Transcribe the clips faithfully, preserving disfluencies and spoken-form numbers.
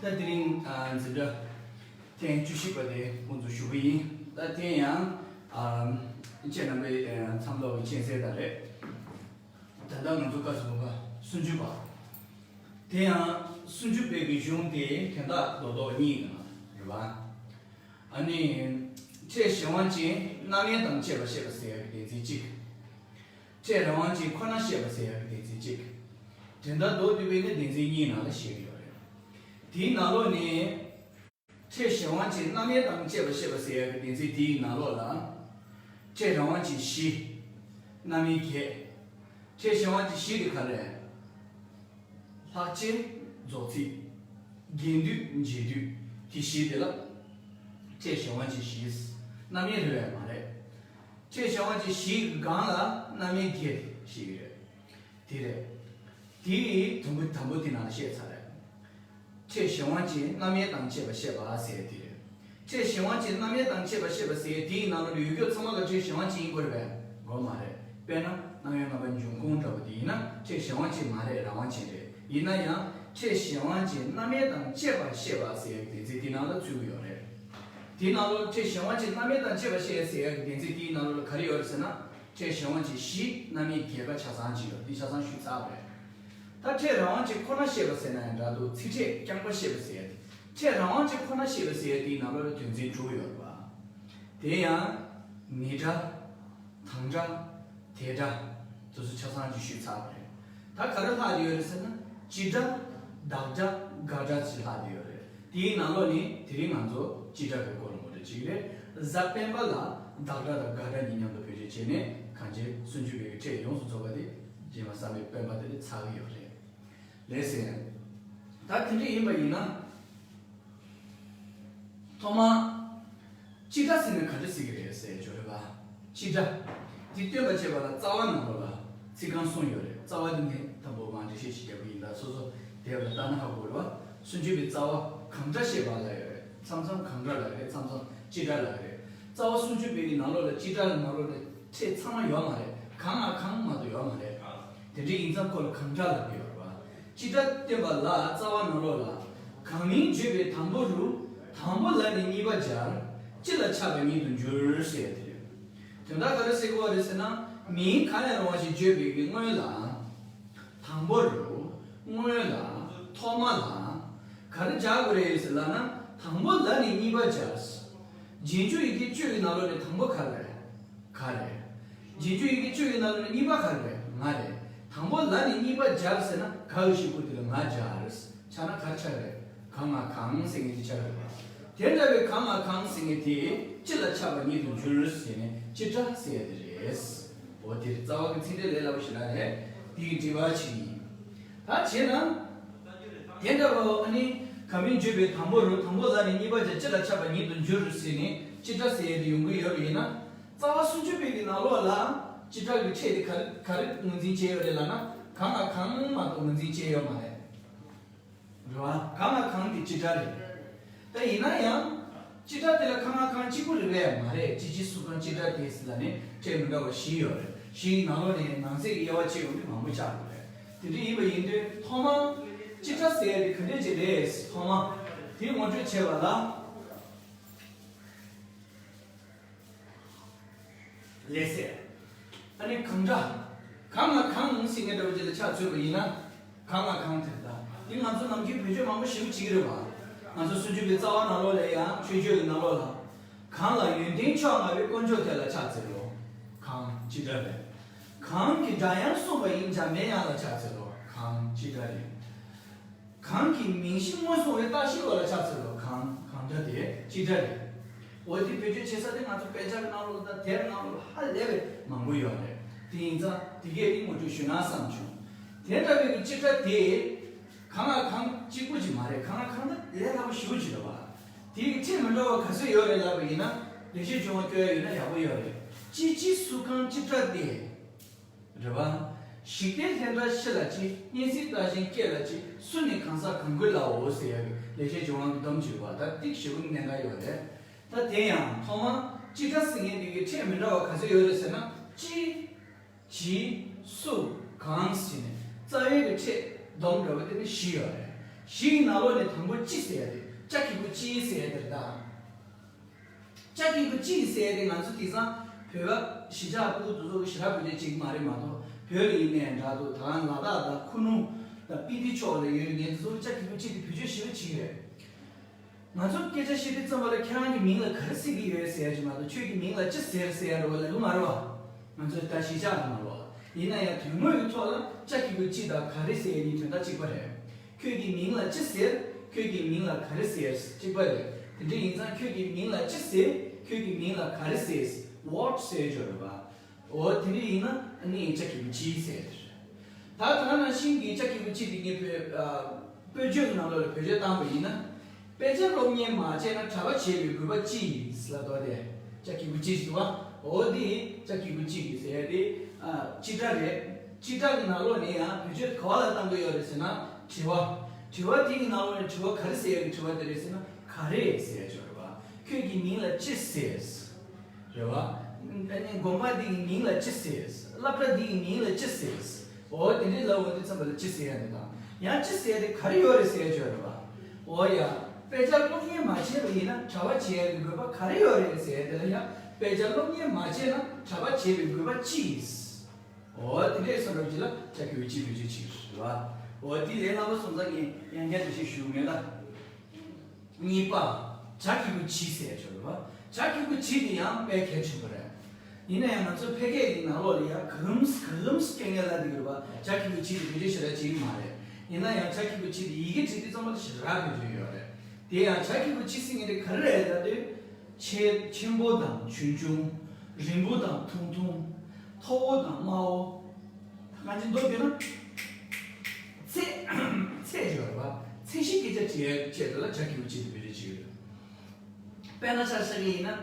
ད་དེ་རིང་ཨ་འཛིན་གྲྭ་ཐེངས་བཅུ་བཞི་པ་དེ་དབུ་འཛུགས་ཞུ་གི་ཡིན། ད་དེ་ཡང་ཨ་ཁྱེད་རྣམ་པའི་ཨ་མཚམས་ཐོག་གི་མཁྱེན་གསལ་ལྟར་རེད། ད་ལྟ་ང་ཚོ་བཀའ་ཟུར་པ་སུམ་ཅུ་པ། དེ་ཡང་སུམ་ཅུ་པའི་གི་གཞུང་དེ་དོན་དག་རྡོག་རྡོག་གཉིས་ཡིན་ན་རེད་བ། ཨ་ནི་ཕྲད་གཞན་དབང་ཅན་རྣམ་དབྱེ་དང་བཅས་པ་བཤད་པ་ཟེར་ཡག་གི་སྡེ་ཚན་གཅིག་ཕྲད་རང་དབང་ཅན་ཁོ་ན་བཤད་པ་ཟེར་ཡག་གི་སྡེ་ཚན་གཅིག་དོན་དག་མདོར་བསྡུས་པའི་ནི་སྡེ་ཚན་གཉིས་ནང་ལ་བཤད་ཀྱི་ཡོད་རེད། དེའི་ནང་ལོགས་ནས། ཕྲད་གཞན་དབང་ཅན་རྣམ་དབྱེ་དང་བཅས་པ་བཤད་པ་ཟེར་ཡག་གི་སྡེ་ཚན་དེའི་ནང་ལོགས་ལ། ཕྲད་རང་དབང་ཅན་བཞི། རྣམ་དབྱེ་བརྒྱད། ཕྲད་གཞན་དབང་ཅན་བཞི་དེ་ག་རེ་རེད། ལྷག་བཅས་རྫོགས་ཚིག་རྒྱས་བསྡུས་འབྱེད་སྡུད་དེ་བཞི་དེ་ལ། ཕྲད་གཞན་དབང་ཅན་བཞི། རྣམ་དབྱེ་རེད་པས་མ་རེད། ཕྲད་གཞན་དབང་ཅན་བཞི་གི་སྒང་ལ་རྣམ་དབྱེ་བརྒྱད་བཤད་ཀྱི་རེད། དེ་རེད། དེ་ཡི་དུམ་བུ་དང་པོ་དེ་ནང་ལ་བཤད་ཚར་རེད། ཕྲད་གཞན་དབང་ཅན་རྣམ་དབྱེ་དང་བཅས་པ་བཤད་པ་ཟེར་དེ་རེད། ཕྲད་གཞན་དབང་ཅན་རྣམ་དབྱེ་དང་བཅས་པ་བཤད་པ་ཟེར་དེའི་ནང་ལ་ཡོད་རྒྱུ་ཚང་མ་ལ་ཕྲད་གཞན་དབང་ཅན་ཡིན་དགོས་རེད་པས། དགོས་མ་རེད། དཔེར་ན་རྣམ་དབྱེ་ལྔ་པ་འབྱུང་ཁུངས་འདྲ་པོ་དེ་ཡིན་ན་ཕྲད་གཞན་དབང་ཅན་མ་རེད། རང་དབང་ཅན་རེད། ཡིན་ན་ཡང་ཕྲད་གཞན་དབང་ཅན་རྣམ་དབྱེ་དང་བཅས་པ་བཤད་པ་ཟེར་དེ་ཚེ་དེ་ནང་ལ་ཚུད་ཀྱི་ཡོད་རེད། དེའི་ནང་ལ་ཕྲད་གཞན་དབང་ཅན་རྣམ་དབྱེ་དང་བཅས་པ་བཤད་ཟེར་ཡག་གི་སྡེ་ཚན་དེའི་ནང་ལོགས་ལ་ག་རེ་ཡོད་རེད་ཟེར་ན། ཕྲད་གཞན་དབང་ཅན་བཞི་རྣམ་དབྱེ་བརྒྱད་ཀ་ཆ་ཚང་ཅིག་ཡོད། འདི་ཆ་ཚང་ཞུས་ཚར་བ་རེད། ད་ཕྲད་རང་དབང་ཅན་ཁོ་ན་བཤད་པ་ཟེར་ན་ཡང་འདྲ་འདུག་ཚིག་ཕྲད་རྐྱང་པ་བཤད་པ་ཟེར་ཡག་དེ། ཕྲད་རང་དབང་ཅན་ཁོ་ན་བཤད་པ་ཟེར་ཡག་དེའི་ནང་ལོགས་ལ་དོན་ཚན་དྲུག་ཡོད་རེད་པ། དེ་ཡང་། ངེས་སྒྲ། དང་སྒྲ། དེ་སྒྲ། དེ་ཚོ་ཆ་ཚང་ཅིག་ཞུས་ཚར་བ་རེད། ད་ག་རེ་ལྷག་བསྡད་ཡོད་རེད་ཟེར་ན། སྤྱི་སྒྲ། བདག་སྒྲ། དགག་སྒྲ་ཅིག་ལྷག་བསྡད་ཡོད་རེད། དེའི་ནང་ལོགས་ནས་དེ་རིང་ང་ཚོ་སྤྱི་སྒྲ་གི་སྐོར་ལ་ངོ་སྤྲོད་བྱེད་ཀྱི་རེད། གཟའ་སྤེན་པ་ལ་བདག་སྒྲ་དང་དགག་སྒྲ་གཉིས་མཉམ་དུ་བེད་སྤྱོད་བྱས་ནས་གང་ཅི་སུམ་ཅུ་པའི་ཕྲད་ཡོངས་སུ་རྫོགས་པ་དེ་རྗེས་མ་གཟའ་མིག་སྤེན་པ་དེ་ལས་ཚར་གི་ཡོད་རེད། ལགས་སེ། ད་དེ་འདྲ་ཡིན་པ་ཡིན་ན། ཐོག་མར། སྤྱི་སྒྲ་ཟེར་ན་ག་འདྲ་ཟེར་གྱི་རེད་ཟེར་ཡག་ཅིག་ཡོད་རེད་པ། སྤྱི་སྒྲ། འདི་སྟོན་པ་བྱེད་པ་ལ་རྩ་བ་ནང་ལོགས་ལ་ཚིག་རྐང་གསུམ་ཡོད་རེད། རྩ་བ་འདི་ནས་དང་པོ་མར་འགྲེལ་བཤད་ཅིག་རྒྱག་གི་ཡིན་ད། སོ་སོ་དེབ་ལ་ལྟ་ན་ཧ་གོ་རེད་པ། སུམ་ཅུ་པའི་རྩ་བ་གང་སྒྲ་ཞེས་པ་ལ་ཡོད་རེད། མཚམས་མཚམས་གང་སྒྲ་ལབ་རེད། མཚམས་མཚམས་སྤྱི་སྒྲ་ལབ་རེད། རྩ་བ་སུམ་ཅུ་པའི་གི་ནང་ལོགས་ལ་སྤྱི་སྒྲ་ལ་ནང་ལོགས་ལ་ཕྲད་ཚང་མ་ཡོད་མ་རེད། གང་ང་གང་མ་གཏོགས་ཡོད་མ་རེད། དེ་འདྲ་ཡིན་ཙང་ཁོ་ལ་གང་སྒྲ་ལབ་ཀྱི་ཡོད་རེད་པ། སྤྱི་སྒྲ་སྟོན་པ་ལ་རྩ་བ་ནང་ལོགས་ལ། གང་མིང་བརྗོད་པའི་དང་པོ་རུ། དང་པོ་ལ་ནི་གཉིས་པ་སྦྱར། སྤྱི་ལ་ཆགས་པ་ཉིད་དུ་འགྱུར་ཟེར་ཡག་དེ་རེད། དོན་དག་ག་རེ་ཟེར་གྱི་ཡོད་རེད་ཟེར་ན། མིང་གང་ཡང་རུང་བ་ཞིག་བརྗོད་པའི་གི་སྔོན་ལ། དང་པོ་རུ། སྔོན་ལ། ཐོག་མ་ལ། ག་རེ་སྦྱར་དགོས་རེད་ཟེར་ལབ་ན། དང་པོ་ལ་ནི་གཉིས་པ་སྦྱར། རྗེས་འཇུག་ཡི་གེ་བཅུ་ཡི་ནང་ལོགས་ནས་དང་པོ་ག་རེ་རེད། ག་རེད། རྗེས་འཇུག་ཡི་གེ་བཅུ་ཡི་ནང་ལོགས་ནས་གཉིས་པ་ག་རེ་རེད། ང་རེད། དང་པོ་ལ་ནི་གཉིས་པ་སྦྱར་ཟེར་ན་ག་ཡི་གཞུག་གུ་དེ་ལ་ང་སྦྱར། ཆགས་ན་ག་རེ་ཆགས་རེད། གང་ང་གང་ཟེར་མཁན་དེ་ཆགས་རེད་པ། དེ་འདྲ་བའི་གང་ང་གང་ཟེར་མཁན་དེ་སྤྱི་ལ་ཆགས་པ་ཉིད་དུ་འགྱུར་ཟེར་ནས་སྤྱི་སྒྲ་ཟེར་ཡག་དེ་རེད། འོ་དེ་རེད། རྩ་བ་གི་ཚིག་འགྲེལ་ལས་སླ་པོ་ཞིག་ལ་རེད། དེ་གི་འགྲེལ་པ་ཅིག་ཡིན། ད་བྱས་ན། དེ་འདྲ་བ་ཨ་ནི། གང་མིང་བརྗོད་པའི་དང་པོ་རུ། དང་པོ་ལ་ནི་གཉིས་པ་སྦྱར། སྤྱི་ལ་ཆགས་པ་ཉིད་དུ་འགྱུར་ཟེར་ནས་སྤྱི་སྒྲ་ཟེར་ཡག་དེ་ཡོང་གི་ཡོད་པ་ཡིན་ན། རྩ་བ་སུམ་ཅུ་པའི་གི་ནང་ལོགས་ལ་སྤྱི་སྒྲ་གི་ཕྲད་དེ་ག་རེ་ག་རེ་ངོས་འཛིན་བྱས་ཡོད་རེད་ལབ་ན། གང་ང་གང་མ་གཏོགས་ངོས་འཛིན་བྱས་ཡོད་མ་རེད། རེད་བ། གང་ང་གང་དེ་སྤྱི་སྒྲ་རེད། ད་ཡིན་ན་ཡང་། སྤྱི་སྒྲ་དེ་ལ་གང་ང་གང་གཅིག་པུ་རེད་པས་མ་རེད། སྤྱི་སྤྱི་སུ་གང་སྤྱི་སྒྲ་དེ་ཟེར་ལབ་ནས་ཕྲད་མི་འདྲ་བ་བཞི་ཡོད་རེད། བཞིའི་ནང་ལོགས་ནས་ནང་གསེས་ཀྱི་དབྱེ་བ་ཕྱེ་ཡོང་དུས་མང་པོ་ཆགས་འགྲོ་རེད། དེ་འདྲ་ཡིན་པ་ཡིན་དུས་ཐོག་མར། སྤྱི་སྒྲ་ཟེར་ཡག་དེ་ག་འདྲ་ཅིག་རེད། ཐོག་མར། དེ་ངོ་སྤྲོད་བྱས་པ་ལ། ལགས་སེ། ཨ་ནི་གང་སྒྲ། གང་ང་གང་ཟེར་མཁན་འདྲ་བོ་ཅིག་ལ་ཆ་མཚོན་པ་ཡིན་ན། གང་ང་གང་དེ་ལྟ། འདི་ང་ཚོ་ནམ་རྒྱུན་བེད་སྤྱོད་མང་པོ་ཞེ་པོ་བྱེད་ཀྱི་རེད་བ། ང་ཚོ་སུམ་ཅུ་པའི་རྩ་བ་ནང་ལོགས་ལ་ཡང་མཆོད་བརྗོད་ཀྱི་ནང་ལོགས་ལ། གང་ལ་ཡོན་ཏན་མཆོག་མངའ་བའི་དཀོན་མཆོག་དེ་ལ་ཕྱག་འཚལ་ལོ། གང་སྤྱི་སྒྲ་རེད། གང་གི་སྒྲ་དབྱངས་གསུངས་པ་ཡིན། འཇམ་པའི་དབྱངས་ལ་ཕྱག་འཚལ་ལོ། གང་སྤྱི་སྒྲ་རེད། གང་གི་མིང་གཞི་སྔོན་སོང་བའི་རྟགས་ཤིག་ལ་ཕྱག་འཚལ་ལོ། གང་གང་སྒྲ་དེ་སྤྱི་སྒྲ་རེད། འོ་དེ་བེད་སྤྱོད་བྱེད་ས་དེ་ང་ཚོ་དཔེ་ཆ་གི་ནང་ལོགས་དང་དེབ་ནང་ལོགས་ཧ་ལས་པའི་མང་པོ་ཡོད་རེད། དེ་ཡིན་ཙང་དེ་གས་དེ་ངོ་སྤྲོད་ཞུས་ན་བསམ་བྱུང་། དེ་འདྲ་བའི་གི་སྤྱི་སྒྲ་དེ། གང་ང་གང་གཅིག་པུ་ཅིག་མ་རེད། གང་ང་གང་ད་ལས་སླ་པོ་ཞེ་པོ་ཅིག་རེད་བ། དེ་གི་ཕྲད་མི་འདྲ་བ་ག་ཚོད་ཡོད་རེད་ལབ་པ་ཡིན་ན། ལེགས་བཤད་ལྗོན་དབང་བཀོད་ཡ་ཡོད་ན་ཡག་པོ་ཡོད་རེད། སྤྱི་སྤྱི་སུ་གང་སྤྱི་སྒྲ་དེ། རེད་བ། ཞིག་རྟེན་ལྷན་སྒྲ་ཕྱི་ལ་ཕྱི། སྙན་ཚིག་རྟགས་ཅན་སྐད་ལ་སྐྱེ། སུ་ནི་གང་ཟག་གང་གུན་ལའོ་ཟེར་ཡག་གི་ལེགས་བཤད་ལྗོན་དབང་གི་སྡོམ་བྱེད་པ་ད་ཏིག་ཞེ་པོ་གནད་འགག་ཡོད་རེད། ད་དེ་ཡང་ཐོག་མར་སྤྱི་སྒྲ་ཟེར་མཁན་དེ་གི་ཕྲད་མི་འདྲ་བ་ག་ཚོད་ཡོད་རེད་ཟེར་ན། སྤྱི། ཇི། སུ། གང་ཟེར་ནས་རྩ་བའི་གི་ཕྲད་སྡོམ་འདྲ་བ་དེ་ནི་བཞི་ཡོད་རེད། བཞི་ཡི་ནང་ལོགས་ནས་དང་པོ་ཅི་ཟེར་ཡ་དེ། ཅ་གི་གུ་ཅི་ཟེར་ཡ་དེ་རེད་ད། ཅ་གི་གུ་ཅི་ཟེར་ཡ་དེ་ང་ཚོ་དེང་སང་བོད་པ་གཞིས་ཆགས་ཕྲུ་གུ་དེ་ཚོ་གི་ཞེ་དྲག་བོད་སྐད་ཅིག་མ་རེད་མ་གཏོགས། བོད་ལ་ཡིན་ནའི་འདྲ་འདུག་ད་ལ་དྭགས་དང་ཁུ་ནུ་དང་སྤི་ཏི་ཕྱོགས་ལ་ཡོད་མཁན་དེ་ཚོ་ཅ་གི་གུ་ཅི་དེ་བེད་སྤྱོད་ཞེ་པོ་བྱེད་ཀྱི་རེད། ང་ཚོ་སྐད་ཆ་བཤད་དུས་ཙམ་པ་ལ་ཁྱེད་རང་གི་མིང་ལ་ག་རེ་ཟེར་གྱི་ཡོད་ཟེར་ཡ་ཅིག་མ་གཏོགས། ཁྱོད་ཀྱི་མིང་ལ་ཅི་ཟེར་ཟེར་ཡ་འདྲ་བོ་ལབ་ཀྱི་མ་རེད་བ། ང་ཚོ་ད་གཞིས་ཆགས་ལ་མ་རེད་བ། ཡིན་ན་ཡང་དོན་དངོས་ཀྱི་ཐོག་ལ་ཅ་གི་གུ་ཅི་དང་ག་རེ་ཟེར་ཡ་གཉིས་དོན་དག་གཅིག་པ་རེད། ཁྱོད་ཀྱི་མིང་ལ་ཅི་ཟེར། ཁྱོད་ཀྱི་མིང་ལ་ག་རེ་ཟེར། གཅིག་པ་རེད། དེ་འདྲ་ཡིན་ཙང་ཁྱོད་ཀྱི་མིང་ལ་ཅི་ཟེར། ཁྱོད་ཀྱི་མིང་ལ་ག་རེ་ཟེར། What ཟེར་ཆོག་རེད་བ། འོ་དེ་འདྲ་ཡིན་ན་ཨ་ནི་ཅ་གི་གུ་ཅི་ཟེར། ད་ད་ནང་བཞིན་གྱི་ཅ་གི་གུ་ཅི་དེ་ངས་བོད་ཨ། བོད་བརྗོད་ཀྱི་ནང་ལོགས་ལ་བེད་སྤྱོད་བཏང་པ་ཡིན་ན། དཔེ་ཆ་སློབ་གཉེར་མ་བྱས་ན་གྲྭ་པ་བྱེད་པའི་དགོས་པ་ཅི་ཡིན་ལབ་འདུག་སྟེ། ཅ་གི་གུ་ཅི་ཞིག་འདུག་བ། འོ་དེ་ཅ་གི་གུ་ཅི་གི་ཟེར་ཡ་དེ་ཨ། སྤྱི་སྒྲ་རེད། སྤྱི་སྒྲ་གི་ནང་ལོགས་ནས་ཡང་བེད་སྤྱོད་ག་བ་ལ་བཏང་གི་ཡོད་རེད་ཟེར་ན། དྲི་བ། དྲི་བ་དེ་གི་ནང་ལོགས་ནས་དྲི་བ་ག་རེ་ཟེར་ཡ་གི་དྲི་བ་དེ་རེད་ཟེར་ན། ག་རེ་ཟེར་ཡ་ཅིག་རེད་བ། ཁྱོད་ཀྱི་མིང་ལ་ཅི་ཟེར། རེད་བ། ཨ་ནི་དགོན་པ་འདི་གི་མིང་ལ་ཅི་ཟེར། སློབ་གྲྭ་འདི་གི་མིང་ལ་ཅི་ཟེར། འོ་དེ་འདྲའི་ལབ་འོང་དུས་ཙམ་པ་ལ་ཅི་ཟེར་ཡ་འདི་དང་། ཡང་ཅི་ཟེར་དེ་ག་རེ་ཡོད་རེད་ཟེར་ཡ་ཅིག་ཡོད་རེད་བ། འོ་ཡ། དཔེ་ཆ་སློབ་གཉེར་མ་བྱས་པ་ཡིན་ན་གྲྭ་པ་བྱེད་ཡ་གི་དགོས་པ་ག་རེ་ཡོད་རེད་ཟེར་ཡ་དེ་ལ་ཡང་། དཔེ་ཆ་སློབ་གཉེར་མ་བྱས་ན་གྲྭ་པ་བྱེད་པའི་དགོས་པ་ཅི་ཡིན། འོ་དེ་འདྲའི་བསམ་འགྲུབ་ཅིག་ལ་ཅ་གི་གུ་ཅི་བེད་སྤྱོད་བྱེད་ཀྱི་རེད་བ། འོ་དེ་ལས་སླ་པོ་སོང་ཙང་ངས་ཡང་བསྐྱར་འགྲེལ་བཤད་ཞུ་གི་མེད་ད། གཉིས་པ། ཇ་གི་གུ་ཇི་ཟེར་ཆོག་རེད་བ། ཇ་གི་གུ་ཇི་དེ་ཡང་དཔེ་གལ་ཆེན་པོ་རེད། ཡིན་ན་ཡང་ང་ཚོ་ཕལ་སྐད་ཀྱི་ནང་ལོགས་ལ་ཡང་ག་གམ་ག་གམ་སྐྱོན་ཡ་ལ་འདི་གི་རེད་བ། ཇ་གི་གུ་ཇི་དེ་བེད་སྤྱོད་ཞེ་དྲག་བྱེད་ཀྱི་མ་རེད། ཡིན་ན་ཡང་ཇ་གི་གུ་ཇི་དེ་ཡི་གེ་བྲིས་དུས་ཙམ་པ་ལ་ཞེ་དྲག་བེད་སྤྱོད་ཡོད་རེད། དེ་ཡང་ཇ་གི་གུ་ཇི་ཟེར་མཁན་དེ་ག་རེ་རེད་ལབ་དུས། ཆེ་ཆེན་པོ་དང་ཆུང་ཆུང་། རིང་པོ་དང་ཐུང་ཐུང་། མཐོ་བོ་དང་དམའ་བོ། ད་གང་ཅི་མདོར་བསྡུས་ན། ཚད། ཚད་ཡོད་རེད་བ། ཚད་གཞི་སྐད་ཆ་དྲི་ཡའི་ཆེད་དུ་ལ་ཇ་གི་གུ་ཇི་དེ་བེད་སྤྱོད་བྱེད་ཀྱི་ཡོད། དཔེར་ན་ཆ་བཞག་གི་ཡིན་ན།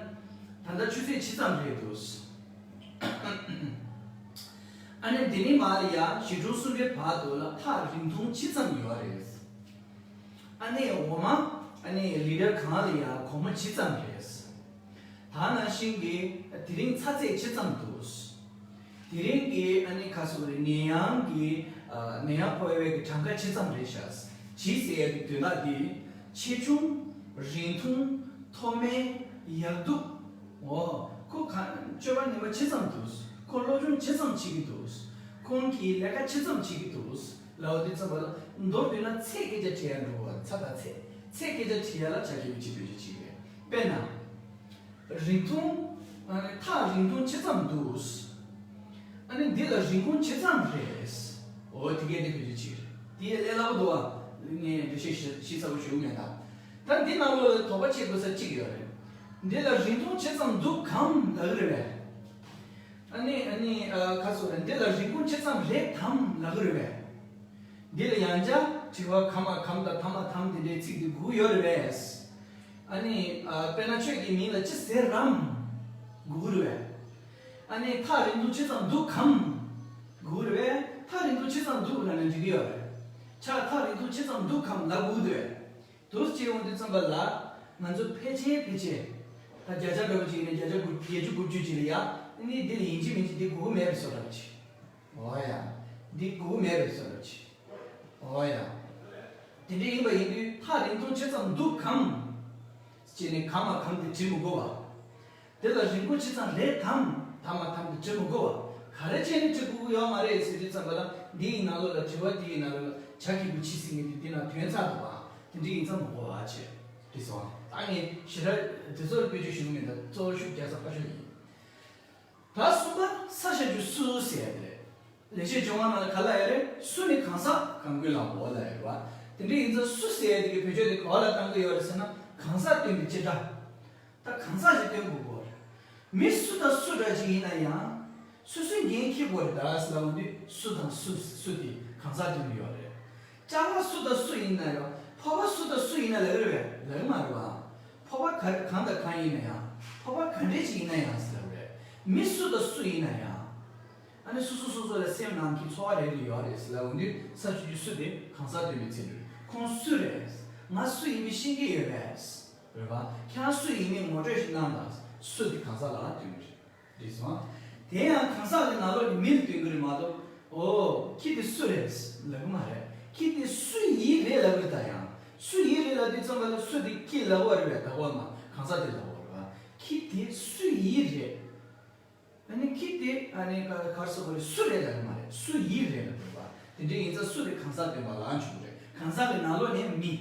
ད་ལྟ་ཆུ་ཚོད་ཇི་ཙམ་རེད་འདུག་ཨ་ནི་འདི་ནས་མར་ལ་ཡ་གཞིས་གྲོང་གསུམ་པའི་བར་དུ་ལ་ཐག་རིང་ཐུང་ཇི་ཙམ་ཡོད་རེད། ཨ་ནི་འོ་མ། ཨ་ནི་ལི་ཊར་གང་ལ་ཡ་སྒོར་མོ་ཇི་ཙམ་རེད། ད་ནང་བཞིན་གྱི་དེ་རིང་ཚ་ཚད་ཇི་ཙམ་འདུག་དེ་རིང་གི་ཨ་ནི་ཁ་སོ་རེ་ནད་ཡམས་ཀྱི་ཨ། ནད་ཡམས་ཕོག་ཡས་ཀྱི་གྲངས་ཀ་ཇི་ཙམ་རེད་ཤག་ཇི་ཟེར་ཡས་ཀྱི་དོན་དག་འདི། ཆེ་ཆུང་། རིང་ཐུང་། མཐོ་དམན། ཡག་སྡུག་འོ། ཁོ་ག་སྤྱོད་པ་ངན་པ་ཇི་ཙམ་འདུག་ཁོ་སློབ་སྦྱོང་ཇི་ཙམ་བྱེད་ཀྱི་འདུག་ཁོང་གིས་ལས་ཀ་ཇི་ཙམ་བྱེད་ཀྱི་འདུག་ལབ་དུས་ཙམ་པ་ལ་མདོར་བསྡུས་ན་ཚད་སྐད་ཆ་དྲི་ཡ་འགྲོ་བ། ཚ་དང་ཚད། ཚད་སྐད་ཆ་དྲི་ཡ་ལ་ཇ་གི་གུ་ཇི་བེད་སྤྱོད་བྱེད་ཀྱི་རེད། དཔེར་ན། རིང་ཐུང་། ཨ་ནི་ཐག་རིང་ཐུང་ཇི་ཙམ་འདུག་ཨ་ནི་འདི་ལ་རིན་གོང་ཇི་ཙམ་རེད། འོ་དེ་གས་དེ་བེད་སྤྱོད་བྱེད་ཀྱི་རེད། དེ་ལས་སླ་པོ་འདུག་བ། ངས་འགྲེལ་བཤད་ཞིབ་ཞིབ་ཚགས་པོ་ཞུ་གི་མེད་ད། ད་འདི་ནང་ལོགས་ལ་དོགས་པ་བྱེད་དགོས་ས་གཅིག་ཡོད་རེད། འདི་ལ་རིན་གོང་ཇི་ཙམ་འདུག་གམ་ལབ་ཀྱི་རེད་པས། ཨ་ནི་ཨ་ནི་ཨ། ཁ་སོ་རེད། འདི་ལ་རིན་གོང་ཇི་ཙམ་རེད་དམ་ལབ་ཀྱི་རེད་པས། འདི་ལ་ཡང་བསྐྱར་དྲི་བ་གམ་མ་གམ་དང་དམ་མ་དམ་དེ་འདྲའི་ཚིག་དེ་དགོས་ཀྱི་ཡོད་རེད་པས། ཨ་ནི་ཨ། དཔེར་ན་ཁྱོད་ཀྱི་མིང་ལ་ཅི་ཟེར་རམ། དགོས་ཀྱི་རེད་པས། ཨ་ནི་ཐག་རིང་ཐུང་ཇི་ཙམ་འདུག་གམ། དགོས་ཀྱི་རེད་པས། ཐག་རིང་ཐུང་ཇི་ཙམ་འདུག་ལབ་ན་འགྲིག་གི་ཡོད་རེད། ཆ་ཐག་རིང་ཐུང་ཇི་ཙམ་འདུག་གམ་ལབ་དགོས་ཀྱི་འདུག་པས། དུས་ཚོད་འོང་དུས་ཙམ་པ་ལ། ང་ཚོ་ཕལ་ཆེར་ཕལ་ཆེར། ད་བརྒྱ་ཆ་འདྲ་པོ་ཅིག་ཡིན་ན་བརྒྱ་ཆ་དགུ་བརྒྱད་ཅུ་དགུ་བཅུ་ཅིག་ལ་ཡ། ཨ་ནི་འདི་ལ་ཡིན་གཅིག་མིན་གཅིག་འདི་དགོས་ཀྱི་མེད་པའི་བཟོ་འདྲ་པོ་ཅིག་འོ་ཡ། འདི་དགོས་ཀྱི་མེད་པའི་བཟོ་འདྲ་པོ་ཅིག་འོ་ཡ། དེ་འདྲ་ཡིན་པ་ཡིན་དུས་ཐག་རིང་ཐུང་ཇི་ཙམ་འདུག་གམ། ཅེས་ནས་གམ་མ་གམ་དེ་བྲི་མི་དགོས་པ། དེ་ལ་རིན་གོང་ཇི་ཙམ་རེད་དམ། དམ་མ་དམ་དེ་བྲི་མི་དགོས་པ། ག་རེ་བྱས་ནས་བྲི་དགོས་ཀྱི་ཡོད་མ་རེད་ཟེར་དུས་ཙམ་པ་ལ། འདི་ཡི་ནང་ལོགས་ལ་དྲི་བ་འདི་ཡི་ནང་ལོགས་ལ་ཇ་གི་གུ་ཇི་ཟེར་མཁན་དེ་འདི་ནང་དོན་ཚར་འདུག་པ། དེ་འདྲ་ཡིན་ཙང་མི་དགོས་པ་བྱས། དེ་སོང་ད་ངས་ཞེ་དྲག་དེ་ཚོར་བེད་སྤྱོད་ཞུ་གི་མིན་ད། གཙོ་བོ་ཤུགས་རྒྱག་ས་ཕར་ཞོག་ཡིན། ད་གསུམ་པ་ས་བཞག་རྒྱུ་སུ་ཟེར་ཡ་དེ་རེད། ལེགས་བཤད་ལྗོན་དབང་ནང་ལ་ག་ལ་ཡ་རེད། སུ་ནི་གང་ཟག་གང་གུན་ལའོ་ལ་ཡ་རེད་བ། དེ་འདྲ་ཡིན་ཙང་སུ་ཟེར་ཡ་དེ་གི་བེད་སྤྱོད་དེ་ག་བ་ལ་བཏང་གི་ཡོད་རེད་ཟེར་ན། གང་ཟག་སྟོན་པའི་སྤྱི་སྒྲ། ད་གང་ཟག་ཞིག་སྟོན་དགོས་ཀྱི་ཡོད་རེད། མི་སུ་དང་སུ་འདྲ་ཅིག་ཡིན་ན་ཡང་། སོ་སོའི་འགན་འཁྱེར་དགོས་རེད་ད་ཟེར་ལབ་འོང་དུས་སུ་དང་སུ་སུ་དེ་གང་ཟག་སྟོན་གྱི་ཡོད་རེད། ཅ་ལག་སུ་དང་སུ་ཡིན་ན་ཡང་། ཕོར་པ་སུ་དང་སུ་ཡིན་ན་ལབ་ཀྱི་རེད་པས། ལབ་ཀྱི་མ་རེད་བ། ཕོར་པ་ག་གང་དང་གང་ཡིན་ན་ཡང་། ཕོར་པ་ག་འདྲས་ཅིག་ཡིན་ན་ཡང་ཟེར་ལབ་ཀྱི་རེད། མི་སུ་དང་སུ་ཡིན་ན་ཡང་། ཨ་ནི་སོ་སོ་སོ་སོ་ལ་སེམས་ནང་གི་ཚོར་བ་རེ་རེ་ཡོད་རེད་ཟེར་ལབ་འོང་དུས་ས་བཅུ་གྱི་སུ་དེ་གང་ཟག་སྟོན་པའི་ཚིག་འགྲོས། ཁོང་སུ་རེད། ང་སུ་ཡིན་མིན་ཤེས་ཀྱི་ཡོད་པས། རེད་བ། ཁྱེད་རང་སུ་ཡིན་མིན་ངོ་སྤྲོད་ཞིག་གནང་དང་། སུ་དེ་གང་ཟག་ལ་སྟོན་གྱི་རེད། རེད་སོང་། དེ་ཡང་གང་ཟག་གི་ནང་ལོགས་ཀྱི་མི་ལ་སྟོན་གྱི་རེད་མ་གཏོགས། འོ། ཁྱི་དེ་སུ་རེད་ལབ་ཀྱི་མ་རེད། ཁྱི་དེ་སུ་ཡིན་རེད་ལབ་ཀྱི་རེད་ད་ཡང་། སུ་ཡིན་རེད་ལབ་དུས་ཙམ་པ་ལ་སུ་དེ་ཁྱི་ལབ་པ་རེད་པས། དག་པ་མ་གང་ཟག་དེ་ལབ་པ་རེད་པ། ཁྱི་དེ་སུ་ཡིན་རེད། ཨ་ནི་ཁྱི་དེ་ཨ་ནི་ག་གར་སོགས་པ་རེད། སུ་རེད་ལབ་ཀྱི་མ་རེད། སུ་ཡིན་རེད་ལབ་དགོས་པ། དེ་འདྲ་ཡིན་ཙང་སུ་དེ་གང་ཟག་སྟོན་པ་ལ་འཇུག་རེད། གང་ཟག་གི་ནང་ལོགས་ནས་མི།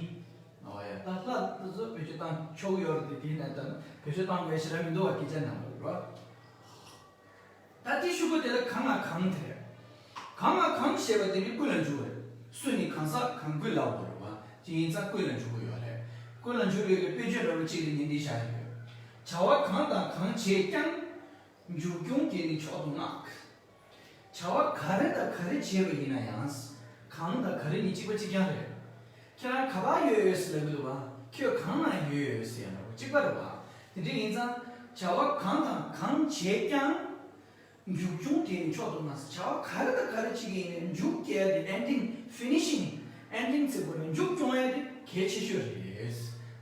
ཨོ་ཡ། ད་ལྷ་དེ་ཚོ་བེད་སྤྱོད་བཏང་ཆོག་གི་ཡོད་རེད་དེ། དེའི་ནང་ད་བེད་སྤྱོད་བཏང་དགོས་ཞེ་དྲག་མི་འདུག་པ། སྐད་ཆ་ནང་ལོགས་རེད་པ། ད་དེ་ཤོག་གུ་དེ་ལ་གང་ང་གང་དེ་རེད། གང་ང་གང་ཞེས་པ་དེ་ནི་ཀུན་ལ་འཇུག་པ་རེད། སུ་ནི་གང་ཟག་གང་ཀུན་ལ་འོ་རེད་པ། དེ་ཡིན་ཙང་ཀུན་ལ་འཇུག་གི་ཡོད་རེད། ཀུན་ལ་འཇུག་ཡོད་པའི་དཔེ་བརྗོད་འདྲ་པོ་གཅིག་ལ་ངས་འདི་བཞག་ཡོད། བྱ་བ་གང་དང་གང་བྱས་ཀྱང་། མཇུག་སྐྱོང་དེ་ནི་མཆོག་ཏུ་བསྔགས། བྱ་བ་ག་རེ་དང་ག་རེ་བྱས་པ་ཡིན་ན་ཡང་། གང་དང་ག་རེ་ནི་གཅིག་པ་གཅིག་རྐྱང་རེད། ཁྱེད་རང་ག་པར་ཡོད་ཡོད་ཟེར་ལབ་ཀྱི་འདུག་པ། ཁྱོད་གང་ན་ཡོད་ཡོད་ཟེར་ཡང་འདྲ་པོ་གཅིག་པ་རེད་པ། དེ་འདྲ་ཡིན་ཙང་བྱ་བ་གང་དང་གང་བྱས་ཀྱང་། མཇུག་སྐྱོང་དེ་ནི་མཆོག་ཏུ་བསྔགས། བྱ་བ་ག་རེ་དང་ག་རེ་བྱེད་ཀྱི་ཡིན་ནའི་མཇུག་སྐྱེལ་ཡ་དེ། ending, finishing, ending ཟེར་དགོས་རེད། མཇུག་སྐྱོང་ཡ་དེ་གལ་ཆེ་ཤོས་རེད།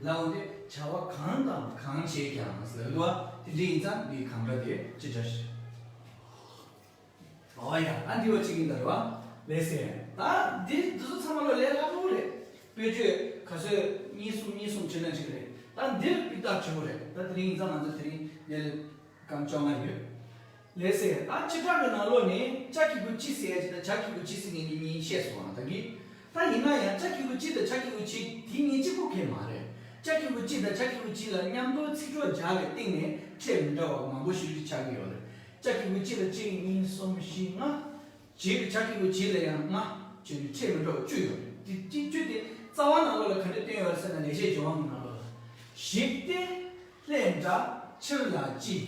ལབ་འོང་དུས་བྱ་བ་གང་དང་གང་བྱས་ཀྱང་ཟེར་ལབ་འདུག་པ། དེ་འདྲ་ཡིན་ཙང་འདི་གང་འདྲ་དེ་ཅི་འདྲ་ཞིག་ཨོ་ཡ། ཨ་འདི་བ་གཅིག་ཡིན་ད་རེད་པ། ལགས་སེ། ད་འདི་འདི་ཚོ་ཚང་མ་ལོ་ལས་སླ་པོ་རེད། དཔེ་བརྗོད་ག་ཚོད་གཉིས་གསུམ་གཉིས་གསུམ་བྱས་ན་འགྲིག་གི་རེད། ད་འདིར་ཏག་ཏག་བྱེད་དགོས་རེད། ད་དེ་རིང་ཡིན་ཙང་ང་ཚོ་དེ་རིང་ནས་སྐར་མ་བཅོ་ལྔ་ཡོད། ལགས་སེ། ད་བྱེ་བྲག་གི་ནང་ལོགས་ནས་ཅ་གི་གུ་ཅི་ཟེར་ཡ་ཅིག་དང་བྱ་གི་གུ་ཅི་ཟེར་མཁན་གཉིས་བཤད་སོང་ང་ད་གི། ད་ཡིན་ན་ཡང་ཅ་གི་གུ་ཅི་དང་བྱ་གི་གུ་ཅི་དེ་གཉིས་གཅིག་པོ་གང་ཡང་མ་རེད། ཅ་གི་གུ་ཅི་དང་བྱ་གི་གུ་ཅི་ལ་མཉམ་དུ་ཚིག་གྲོགས་སྦྱར་བའི་སྟེང་ནས་ཕྲད་མི་འདྲ་བ་མང་པོ་ཞིག་ཆགས་ཀྱི་ཡོད་རེད། ཅ་གི་གུ་ཅི་ལ་གཅིག་གཉིས་གསུམ་བཞི་ལྔ། གཅིག་གི་བྱ་གི་གུ་གཅིག་ལ་ཡང་ལྔ་བྱས་ནས་ཕྲད་མི་འདྲ་བ་བཅུ་ཡོད་རེད། དེ་གཅིག་བཅུ་དེ་རྩ་བ་ནང་ལོགས་ལ་ག་འདྲ་བསྟན་ཡོད་རེད་ཟེར་ན། ལེགས་བཤད་ལྗོན་དབང་གི་ནང་ལོགས་ལ། ཞིག་སྟེ་ལྷས་འདྲ་ཕྱིར་ལ་ལྕི།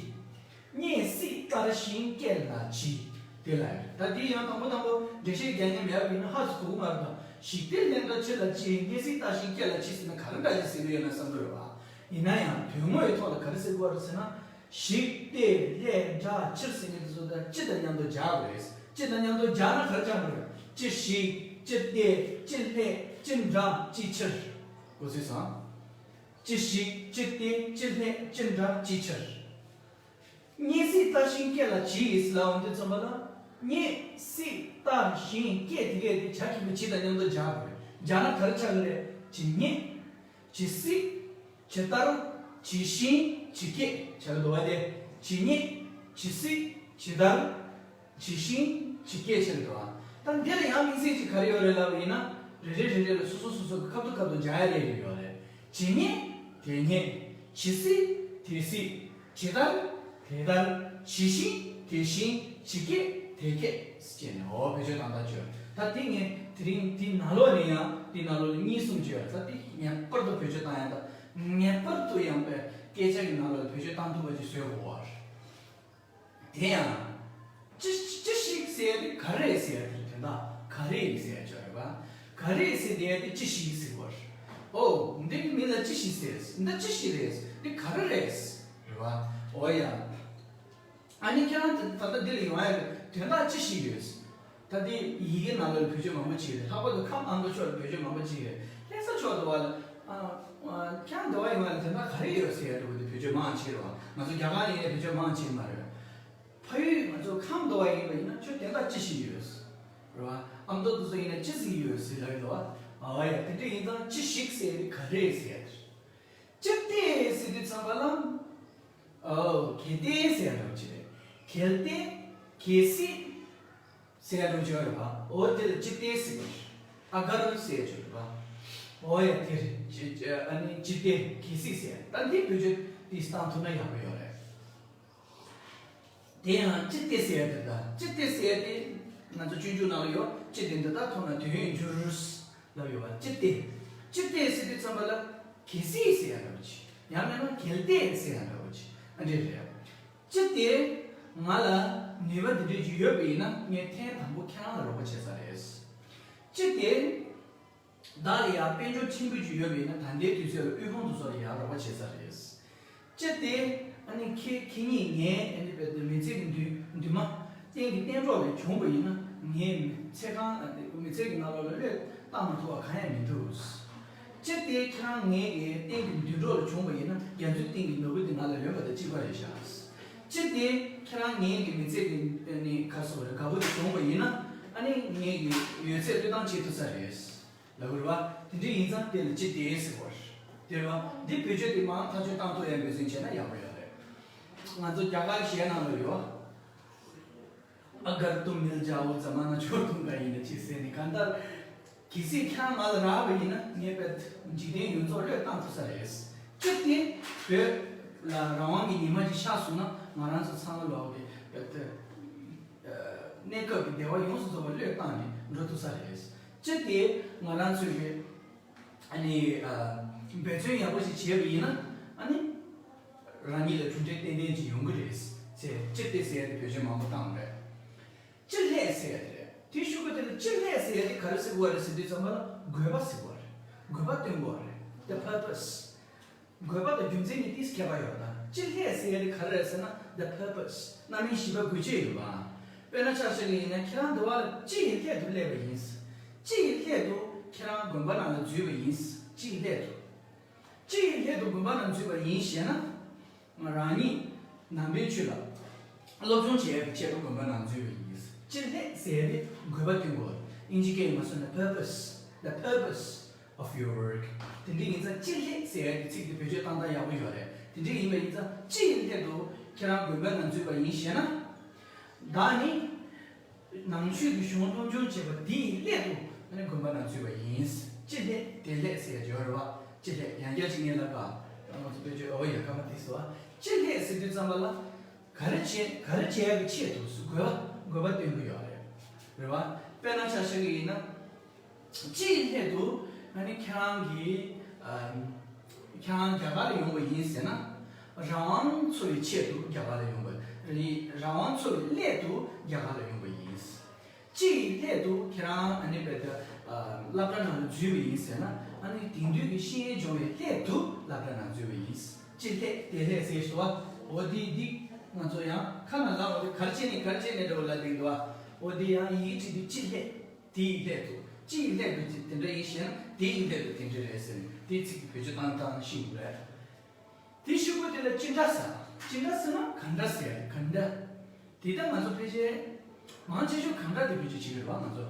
རྙེད་སྲིད་ལྟར་ཞིང་སྐད་ལ་ལྕི། དེ་ལ་ཡོད་རེད། ད་དེ་ཡང་དང་པོ་དང་པོ་འགྲེལ་བཤད་རྒྱག་མཁན་མེད་པ་ཡིན་ན་ཧ་ཅང་གོ་གི་མ་རེད་ད། ཞིག་སྟེ་ལྷས་འདྲ་ཕྱིར་ལ་ལྕི། རྙེད་སྲིད་ལྟར་ཞིང་སྐད་ལ་ལྕི་ཟེར་ན་ག་རེ་འདྲ་ཞིག་ཟེར་གི་ཡོད་ན་བསམ་གི་རེད་པ། ཡིན་ན་ཡང་དོན་དངོས་ཐོག་ལ་ག་རེ་ཟེར་གི་ཡོད་རེད་ཟེར་ན། ཞིག་སྟེ་ལྷས་འདྲ་ཕྱིར་ཟེར་མཁན་དེ་ཚོ་ད་ཅི་དང་མཉམ་དུ་སྦྱར་དགོས་རེད། ཅི་དང་མཉམ་དུ་སྦྱར་ན་ག་རེ་ཆགས་དགོས་རེད། ཅི་ཞིག་ཅི་སྟེ་ཅི་ལྷས་ཅི་འདྲ་ཅི་ཕྱིར། གོ་སོང་ངས། ཅི་ཞིག་ཅི་སྟེ་ཅི་ལྷས་ཅི་འདྲ་ཅི་ཕྱིར། རྙེད་སྲིད་ལྟར་ཞིང་སྐད་ལ་ལྕི་ཡིས་ལབ་འོང་དུས་ཙམ་པ་ལ། རྙེད་སྲིད་ལྟར་ཞིང་སྐད་དེ་གས་དེ་བྱ་གི་གུ་ཇི་དང་མཉམ་དུ་སྦྱར་དགོས་རེད། སྦྱར་ན་ག་རེ་ཆགས་ཀྱི་རེད། ཇི་སྙེད། ཇི་སྲིད། ཇི་ལྟར། ཇི་ཞིང་། ཇི་སྐད་བྱ་གི་འདུག་པ་དེ། ཇི་སྙེད། ཇི་སྲིད། ཇི་ལྟར། ཇི་ཞིང་། ཇི་སྐད་བྱ་གི་འདུག་པ། ད་འདི་ལ་ཡང་དམིགས་བསལ་ཅིག་ག་རེ་ཡོད་རེད་ལབ་པ་ཡིན་ན། རེ་རེ་རེ་རེ་ལ་སོ་སོ་སོ་སོ་གི་ཁ་ཐུག་ཁ་ཐུག་སྦྱར་ཡ་རེ་རེ་ཡོད་རེད། ཇི་སྙེད། དེ་སྙེད། ཇི་སྲིད། དེ་སྲིད། ཇི་ལྟར། དེ་ལྟར། ཇི་ཞིང་། དེ་ཞིང་། ཇི་སྐད། དེ་སྐད་ཟེར་ནས། འོ་བེད་སྤྱོད་བཏང་སྟངས་བརྗོད། ད་དེ་ངས་དེ་རིང་དེའི་ནང་ལོགས་ནས་ཡང་དེའི་ནང་ལོགས་ནས་གཉིས་གསུམ་བརྗོད། ད་དེ་ངེས་པར་དུ་བེད་སྤྱོད་བཏང་ཡ། ད་ངེས་པར་དུ་ཡང་པའི་སྐད་ཆ་གི་ནང་ལོགས་ལ་བེད་སྤྱོད་བཏང་ཐུབ་པ་ཅིག་བཟོས་དགོས་པ་རེད། དེ་ཡང་། ཅི་ཅི་ཞིག་ཟེར་ཡ་དེ་ག་རེ་ཟེར་ཡ་དེ་རེད། དོན་དག་ག་རེ་ཟེར་ཡ་ཅིག་རེད་པ། ག་རེ་ཟེར་དེ་ཡ་དེ་ཅི་ཞིག་ཟེར་བ་རེད། ཨོ། འདི་གི་མིང་ལ་ཅི་ཞིག་ཟེར། འདི་ཅི་ཞིག་རེད། འདི་ག་རེ་རེད། རེད་པ། ཨོ་ཡ། ཨ་ནི་ཁྱེད་རང་ད་ད་ལྟ་འདི་ལ་ཡོང་ཡ་གི་དོན་དག་ཅི་ཞིག་ཡོད། ད་འདི་ཡི་གེ་ནང་ལ་བེད་སྤྱོད་མང་པོ་ཅིག་རེད། ལྷག་པར་དུ་ཁམས་ཨ་མདོ་ཕྱོགས་ལ་བེད་སྤྱོད་མང་པོ་ཅིག་རེད། ལྷ་ས་ཕྱོགས་དུ་བ་ལ། ཨ་ཨ་ཁྱེད་རང་འདི་བ་ཡོང་ཡ་ལ་དོན་དག་ག་རེ་ཡོད་ཟེར་ཡ་འདྲ་པོ་དེ་བེད་སྤྱོད་མང་ཆེ་རེད་པ། ང་ཚོ་རྒྱ་གར་ཡིན་ཡ་བེད་སྤྱོད་མང་ཆེ་མ་རེད། ཕ་ཡུལ་ང་ཚོ་ཁམས་འདི་བ་ཡིན་པ་ཡིན་ན་ཁྱོད་དོན་དག་ཅི་ཞིག་ཡོད། རེད་པ། ཨ་མདོ་དེ་ཚོ་ཡིན་ན་ཅི་ཞིག་ཡོད་ཟེར་ལབ་ཡོད་པ། ཨ་ཡ། དེ་འདྲ་ཡིན་ཙང་ཅི་ཞིག་ཟེར་ཡ་དེ་ག་རེ་ཟེར་ཡ་དེ་རེད། ཅི་སྟེ་ཟེར་དུས་ཙམ་པ་ལ། ཨོ། གལ་ཏེ་ཟེར་ཡ་འདྲ་པོ་ཅིག་རེད། གལ་ཏེ། གལ་སྲིད་ཟེར་ཡ་འདྲ་པོ་ཅིག་ཡོད་རེད་པ། འོ་དེ་ལ་ཅི་སྟེ་ཟེར་གྱི་རེད། ཨ་གར་ཟེར་ཡ་ཅིག་ཡོད་རེད་པ། འོ་ཡ་དེ་རེད། ཅི་ཅི་ཨ་ནི་ཅི་སྟེ་གལ་སྲིད་ཟེར་ཡ། ད་འདི་བེད་སྤྱོད་དེ་བཏང་ཐུབ་ན་ཡག་པོ་ཡོད་རེད། དེ་ཡང་ཅི་སྟེ་ཟེར་ཡ་དེ་ད། ཅི་སྟེ་ཟེར་ཡ་དེ་ང་ཚོ་སྤྱོད་འཇུག་ནང་ལ་ཡོད། ཅི་སྟེ་འདི་ལྟར་མཐོང་ན་དོན་ཡོད་འགྱུར། ལབ་ཡོད་པ། ཅི་སྟེ། ཅི་སྟེ་ཟེར་དུས་ཙམ་པ་ལ་གལ་སྲིད་ཟེར་ཡ་འདྲ་པོ་ཅིག་ཡང་མིན་ན་གལ་ཏེ་ཟེར་ཡ་འདྲ་པོ་ཅིག་ཨ་འདྲ་རེད། ཅི་སྟེ། ང་ལ་ནུས་པ་འདི་འདྲ་ཅིག་ཡོད་པ་ཡིན་ན་ངས་ཐེངས་དང་པོ་ཁྱེད་རང་ལ་རོགས་པ་བྱེད་ས་རེད། ཅི་སྟེ། བདག་ལ་ཡང་དཔལ་འབྱོར་ཕྲན་བུ་ཅིག་ཡོད་པ་ཡིན་ན་ད་ལྟའི་དུས་ཚོད་ལ་དབུལ་ཕོངས་དེ་ཚོ་ལ་ཡང་རོགས་པ་བྱེད་ས་རེད། ཅི་སྟེ། ཨ་ནི་ཁྱེད་ཁྱེད་ཉིད་ངའི་ཨ་ནི་བལ་དུ་མི་ཚེ་གི་མདུན་མདུན་མ་གཏན་གྱི་གཏན་གྲོགས་ལས་བྱུང་བ་ཡིན་ན་ངའི་ཚེ་གང་ཨ་ནི་མི་ཚེ་གི་ནང་ལོགས་ལ་བློས་བཏང་མ་ཐུབ་པ་གང་ཡང་མི་འདུག་ཅི་སྟེ་ཁྱེད་རང་ངའི་གི་གཏན་གྱི་མདུན་གྲོགས་ལ་བྱུང་བ་ཡིན་ན་རྒྱ་མཚོའི་གཏིང་གི་ནོར་བུ་དེ་ང་ལ་ལོན་པ་དང་གཅིག་པ་རེད་ཤག་ཅི་སྟེ་ཁྱེད་རང་ངའི་གི་མི་ཚེ་གི་ཨ་ནི་ག་སོ་རེ་དགའ་པོ་དེ་བྱུང་བ་ཡིན་ན་ཨ་ནི་ངའི་གི་ཡོད་ཚད་བློས་བཏང་བྱེད་ཐུབ་ས་རེད། ལབ་རེད་པ། དེ་འདྲ་ཡིན་ཙང་དེ་ལ་ཅི་སྟེ་ཟེར་བ་རེད། དེ་རེད་བ། འདི་བེད་སྤྱོད་དེ་མང་ཐག་གཅོད་བཏང་ཐུབ་ཡ་འབད་བརྩོན་བྱས་ན་ཡག་པོ་ཡོད་རེད། ང་ཚོ་རྒྱ་གར་གཞས་ནང་ལ་ཡོད། अगर तुम मिल जाओ जमाना छोड़ दूंगा ཡིན་ན་ཅི་ཟེར་ནས་གང་ལྟར། གལ་སྲིད་ཁྱེད་རང་ང་ལ་རག་པ་ཡིན་ན་ངས་བེད་འཇིག་རྟེན་ཡོངས་རྫོགས་བློས་བཏང་ཐུབ་ས་རེད། སྤྱིར་བཏང་བོད་ལ་རང་དབང་གི་ཉི་མ་ཅིག་ཤར་སོང་ན་ང་རང་ཚོ་ཚང་མ་ལོག་གི་བེད་གནས་སྐབས་ཀྱི་བདེ་བ་ཡོངས་སུ་རྫོགས་པ་བློས་བཏང་ནས་འགྲོ་ཐུབ་ས་རེད། སྤྱིར་བཏང་ང་རང་ཚོའི་གི་ཨ་ནི་འབད་བརྩོན་ཡག་པོ་ཞིག་བྱས་པ་ཡིན་ན་ཨ་ནི་རང་ཉིད་ལ་གྲུབ་འབྲས་ཏན་ཏན་ཅིག་ཡོང་གི་རེད་ཟེར། སྤྱིར་བཏང་ཟེར་ཡ་དེ་བེད་སྤྱོད་མང་པོ་བཏང་བ་རེད། ཅི་སླད་ཟེར་ཡ་དེ་རེད། དེའི་གཞུག་གུ་དེ་ལ་ཅི་སླད་ཟེར་ཡ་དེ་ག་རེ་ཟེར་དགོས་པ་རེད་ཟེར་དུས་ཙམ་པ་ལ་དགོས་པ་ཟེར་དགོས་པ་རེད། དགོས་པ་སྟོན་དགོས་པ་རེད། The purpose. དགོས་པ་དང་རྒྱུ་མཚན་གཉིས་ཏིས་ཁྱད་པར་ཡོད་དང་། ཅི་སླད་ཟེར་ཡ་དེ་ག་རེ་རེད་ཟེར་ན། The purpose. རྣམ་སྨིན་བཞི་པ་དགོས་ཆེད་ཡོད་པ། དཔེར་ན་ཆ་བཞག་གི་ཡིན་ན་ཁྱེད་རང་འདི་བ་ལ་ཅི་ཡི་སླད་དུ་སླེབས་པ་ཡིན། ཅི་ཡི་སླད་དུ་ཁྱེད་རང་དགོན་པ་ནང་ལ་འཛུལ་བ་ཡིན། ཅི་ཡི་སླད་དུ། ཅི་ཡི་སླད་དུ་དགོན་པ་ནང་འཛུལ་བ་ཡིན་ཞེ་ན། རང་ཉིད་ནང་པའི་ཆོས་ལ་སློབ་སྦྱོང་བྱེད་ཡག་གི་ཆེད་དུ་དགོན་པ་ནང་འཛུལ་བ་ཡིན། ཅི་སླད་ཟེར་ཡ་དེ་དགོས་པ་སྟོན་དགོས། ཨིན་ཇི་སྐད་ཡིན་པ་སོང་ན་purpose, the purpose of your work. དེ་འདྲ་ཡིན་ཙང་ཅི་སླད་ཟེར་ཡ་དེ་ཚིག་དེ་བེད་སྤྱོད་བཏང་སྟངས་ཡག་པོ་ཡོད་རེད། དེ་འདྲ་ཡིན་པ་ཡིན་ཙང་ཅི་ཡི་སླད་དུ་ཁྱེད་རང་དགོན་པ་ནང་འཛུལ་བ་ཡིན་ཞེ་ན། བདག་ནི། ནང་ཆོས་ཀྱི་གཞུང་སློབ་སྦྱོང་བྱས་པ་དེའི་སླད་དུ་ཨ་ནི་དགོན་པ་ནང་འཛུལ་བ་ཡིན། ཅི་སླད་དེ་སླད་ཟེར་ཡ་ཡོད་རེད་བ། ཅི་སླད་ཡང་བསྐྱར་ཅིག་ངས་ལབ་པ། ང་ཚོ་བེད་སྤྱོད་འོ་ཡ་སྐར་མ་དེ་སོ། ཅི་སླད་ཟེར་དུས་ཙམ་པ་ལ། ག་རེ་བྱེད་ག་རེ་བྱེད་ཡ་གི་ཆེད་དུ་དགོས་པ་དགོས་པ་སྟོན་གྱི་ཡོད་རེད། རེད་བ། དཔེར་ན་ཆ་བཞག་གི་ཡིན་ན། ཅི་སླད་དུ་ཨ་ནི་ཁྱེད་རང་གིས་ཨ། ཁྱེད་རང་རྒྱ་གར་ལ་ཡོང་བ་ཡིན་ཟེར་ན། རང་དབང་འཚོལ་བའི་ཆེད་དུ་རྒྱ་གར་ལ་ཡོང་བ་ཡིན། རང་དབང་འཚོལ་བའི་སླད་དུ་རྒྱ་གར་ལ་ཡོང་བ་ཡིན། ཅི་ཡི་སླད་དུ་ཁྱེད་རང་ཨ་ནི་བེད་ཨ། སློབ་གྲྭ་ནང་ལ་འཛུལ་བ་ཡིན་ཟེར་ན། ཨ་ནི་དེང་དུས་ཀྱི་ཤེས་ཡོན་སྦྱོང་བའི་སླད་དུ་སློབ་གྲྭ་ནང་འཛུལ་བ་ཡིན། ཅི་སླད་དེ་སླད་ཟེར་ཞུ་བ། འོ་དེ་འདི་ང་ཚོ་ཡང་ཁ་ནང་ལ་འོ་དེ་ག་རེ་བྱས་ནས་ག་རེ་བྱས་ནས་འགྲོ་བ་ལ་འདུག་འདུག་བ། འོ་དེ་ཡང་ཡི་གེ་བྲིས་དུས་ཅི་སླད། དེ་ཡི་སླད་དུ། ཅི་ཡི་སླད་དུ་དེ་འདྲ་ཡིན་ཞེ་ན། དེ་ཡི་སླད་དུ་དེ་འདྲ་རེད་ཟེར་ནས་དེའི་ཚིག་གི་བེད་སྤྱོད་བཏང་སྟངས་ཤེས་དགོས་རེད། དེ་གཞུག་གུ་དེ་ལ་ཅི་འདྲ་ཟེར། ཅི་འདྲ་ཟེར་ན་གང་འདྲ་ཟེར། གང་འདྲ། དེ་ལྟར་ང་ཚོ་ཕལ་ཆེར་མང་ཆེ་ཤོས་གང་འདྲ་དེ་བེད་སྤྱོད་བྱེད་ཀྱི་རེད་བ། ང་ཚོ་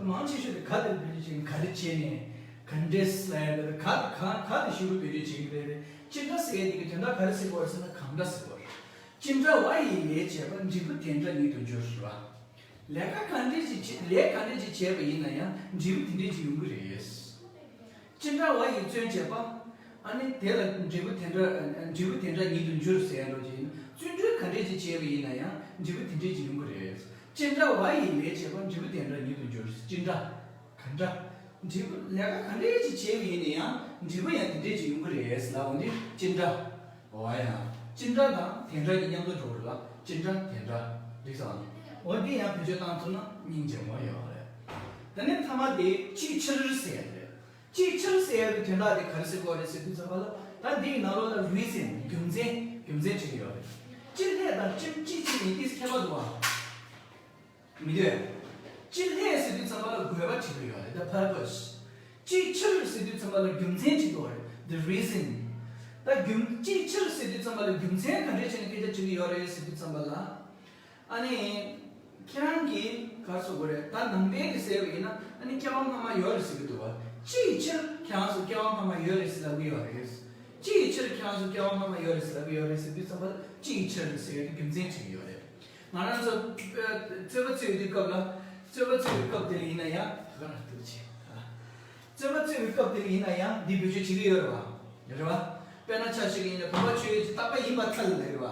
མང་ཆེ་ཤོས་དེ་ག་དེ་བེད་སྤྱོད་བྱེད། ག་རེ་བྱས་ནས། གང་འདྲས་ལབ་ཡ་དེ་ག་ག་ག་དེ་ཞུ་རུ་བེད་སྤྱོད་བྱེད་ཀྱི་རེད། ཅི་འདྲ་ཟེར་ཡ་དེ་གི་དོན་དག་ག་རེ་ཟེར་དགོས་རེད་ཟེར་ན་གང་འདྲ་ཟེར་དགོས་རེད། ཅི་འདྲ་བ་ཡི་ལས་བྱས་པ་འབྲས་བུ་དེ་འདྲ་ཉིད་དུ་འགྱུར་རེད་བ། ལས་ཀ་གང་འདྲས་ཅིག་བྱེད། ལས་གང་འདྲས་ཅིག་བྱས་པ་ཡིན་ན་ཡང་འབྲས་བུ་དེ་འདྲས་ཅིག་ཡོང་གི་རེད། ཅི་འདྲ་བ་ཡིས་བརྩོན་བྱས་པ། ཨ་ནི་དེ་ལ་འབྲས་བུ་དེ་འདྲ་འབྲས་བུ་དེ་འདྲ་ཉིད་དུ་འགྱུར་ཟེར་ཡ་འདྲ་ཅིག་ཡིན། བརྩོན་འགྲུས་གང་འདྲས་ཅིག་བྱས་པ་ཡིན་ན་ཡང་འབྲས་བུ་དེ་འདྲས་ཅིག་ཡོང་གི་རེད། ཅི་འདྲ་བ་ཡིས་ལས་བྱས་པ་འབྲས་བུ་དེ་འདྲ་ཉིད་དུ་འགྱུར། ཅི་འདྲ། གང་འདྲ། འབྲས་བུ་ལས་ཀ་གང་འདྲས་ཅིག་བྱས་པ་ཡིན་ན་ཡང་འབྲས་བུ་ཡང་དེ་འདྲས་ཅིག་ཡོང་གི་རེད་ལབ་འོ་འདི་ཅི་འདྲ། འོ་ཡ། ཅི་འདྲ་དང་དེ་འདྲ་གཉིས་མཉམ་དུ་འགྲོ་གི་རེད་ལ། ཅི་འདྲ་དེ་འདྲ། འགྲིག་སོང་། འོ་འདི་ཡང་བེད་སྤྱོད་བཏང་ཐུབ་ན་སྙིང་རྗེ་མོ་ཡོད་རེད། དེ་ནས་མཐའ་མ་དེ་ཅིའི་ཕྱིར་ཟེར་ཡ་རེད། ཅིའི་ཕྱིར་ཟེར་ཡ་གི་དོན་དག་དེ་ག་རེ་ཟེར་དགོས་རེད་ཟེར་དུས་ཙམ་པ་ལ། ད་འདིའི་ནང་ལོགས་ལ་རི་ཛན། རྒྱུ་མཚན། རྒྱུ་མཚན་བྲིས་ཀྱི་ཡོད་རེད། ཅི་སླད་དང་ཅི་ཅིའི་ཕྱིར་ཡིན་དེ་ཁྱད་པར་འདུག་བ། མི་འདོད། ཅི་སླད་ཟེར་དུས་ཙམ་པ་ལ་དགོས་པ་བྲིས་ཀྱི་ཡོད་རེད། The purpose. ཅིའི་ཕྱིར་ཟེར་དུས་ཙམ་པ་ལ་རྒྱུ་མཚན་བྲིས་ཀྱི་ཡོད་རེད། The reason. ད་རྒྱུ་ཅིའི་ཕྱིར་ཟེར་དུས་ཙམ་པ་ལ་རྒྱུ་མཚན་ག་འདྲས་བྱས་ནས་སྐད་ཆ་དྲི་གི་ཡོད་རེད་ཟེར་དུས་ཙམ་པ་ལ། ཨ་ནི། ཁྱེད་རང་གིས་ག་རེ་ཟེར་དགོས་རེད། ད་ནང་པའི་གི་ཟེར་བ་ཡིན་ན་ཨ་ནི་སྐྱེ་བ་སྔ་མ་ཡོད་རེད་ཟེར་གི་འདུག་བ། ཅིའི་ཕྱིར་ཁྱེད་རང་ཚོ་སྐྱེ་བ་སྔ་མ་ཡོད་རེད་ཟེར་ལབ་གི་ཡོད་རེད། ཅིའི་ཕྱིར་ཁྱེད་རང་ཚོ་སྐྱེ་བ་སྔ་མ་ཡོད་རེད་ཟེར་ལབ་གི་ཡོད་རེད་ཟེར་དུས་ཙམ་པ་ལ་ཅིའི་ཕྱིར་ཟེར་བའི་རྒྱུ་མཚན་དྲིས་ཀྱི་ཡོད་རེད། ང་རང་ཚོ་རྩོད་པ་རྩོད་དུས་སྐབས་ལ། རྩོད་པ་རྩོད་པའི་སྐབས་དེ་ལ་ཡིན་ན་ཡང་ད་ག་རང་ཐུག་ཆེ། རྩོད་པ་རྩོད་པའི་སྐབས་དེ་ལ་ཡིན་ན་ཡང་འདི་བེད་སྤྱོད་བྱེད་ཀྱི་ཡོད་རེད་བ། རེད་བ། དཔེར་ན་ཆ་བཞག་གི་ཡིན་ན་བུམ་པ་ཆོས་ཅན་རྟག་པ་ཡིན་པར་ཐལ་ལབ་རེད་བ།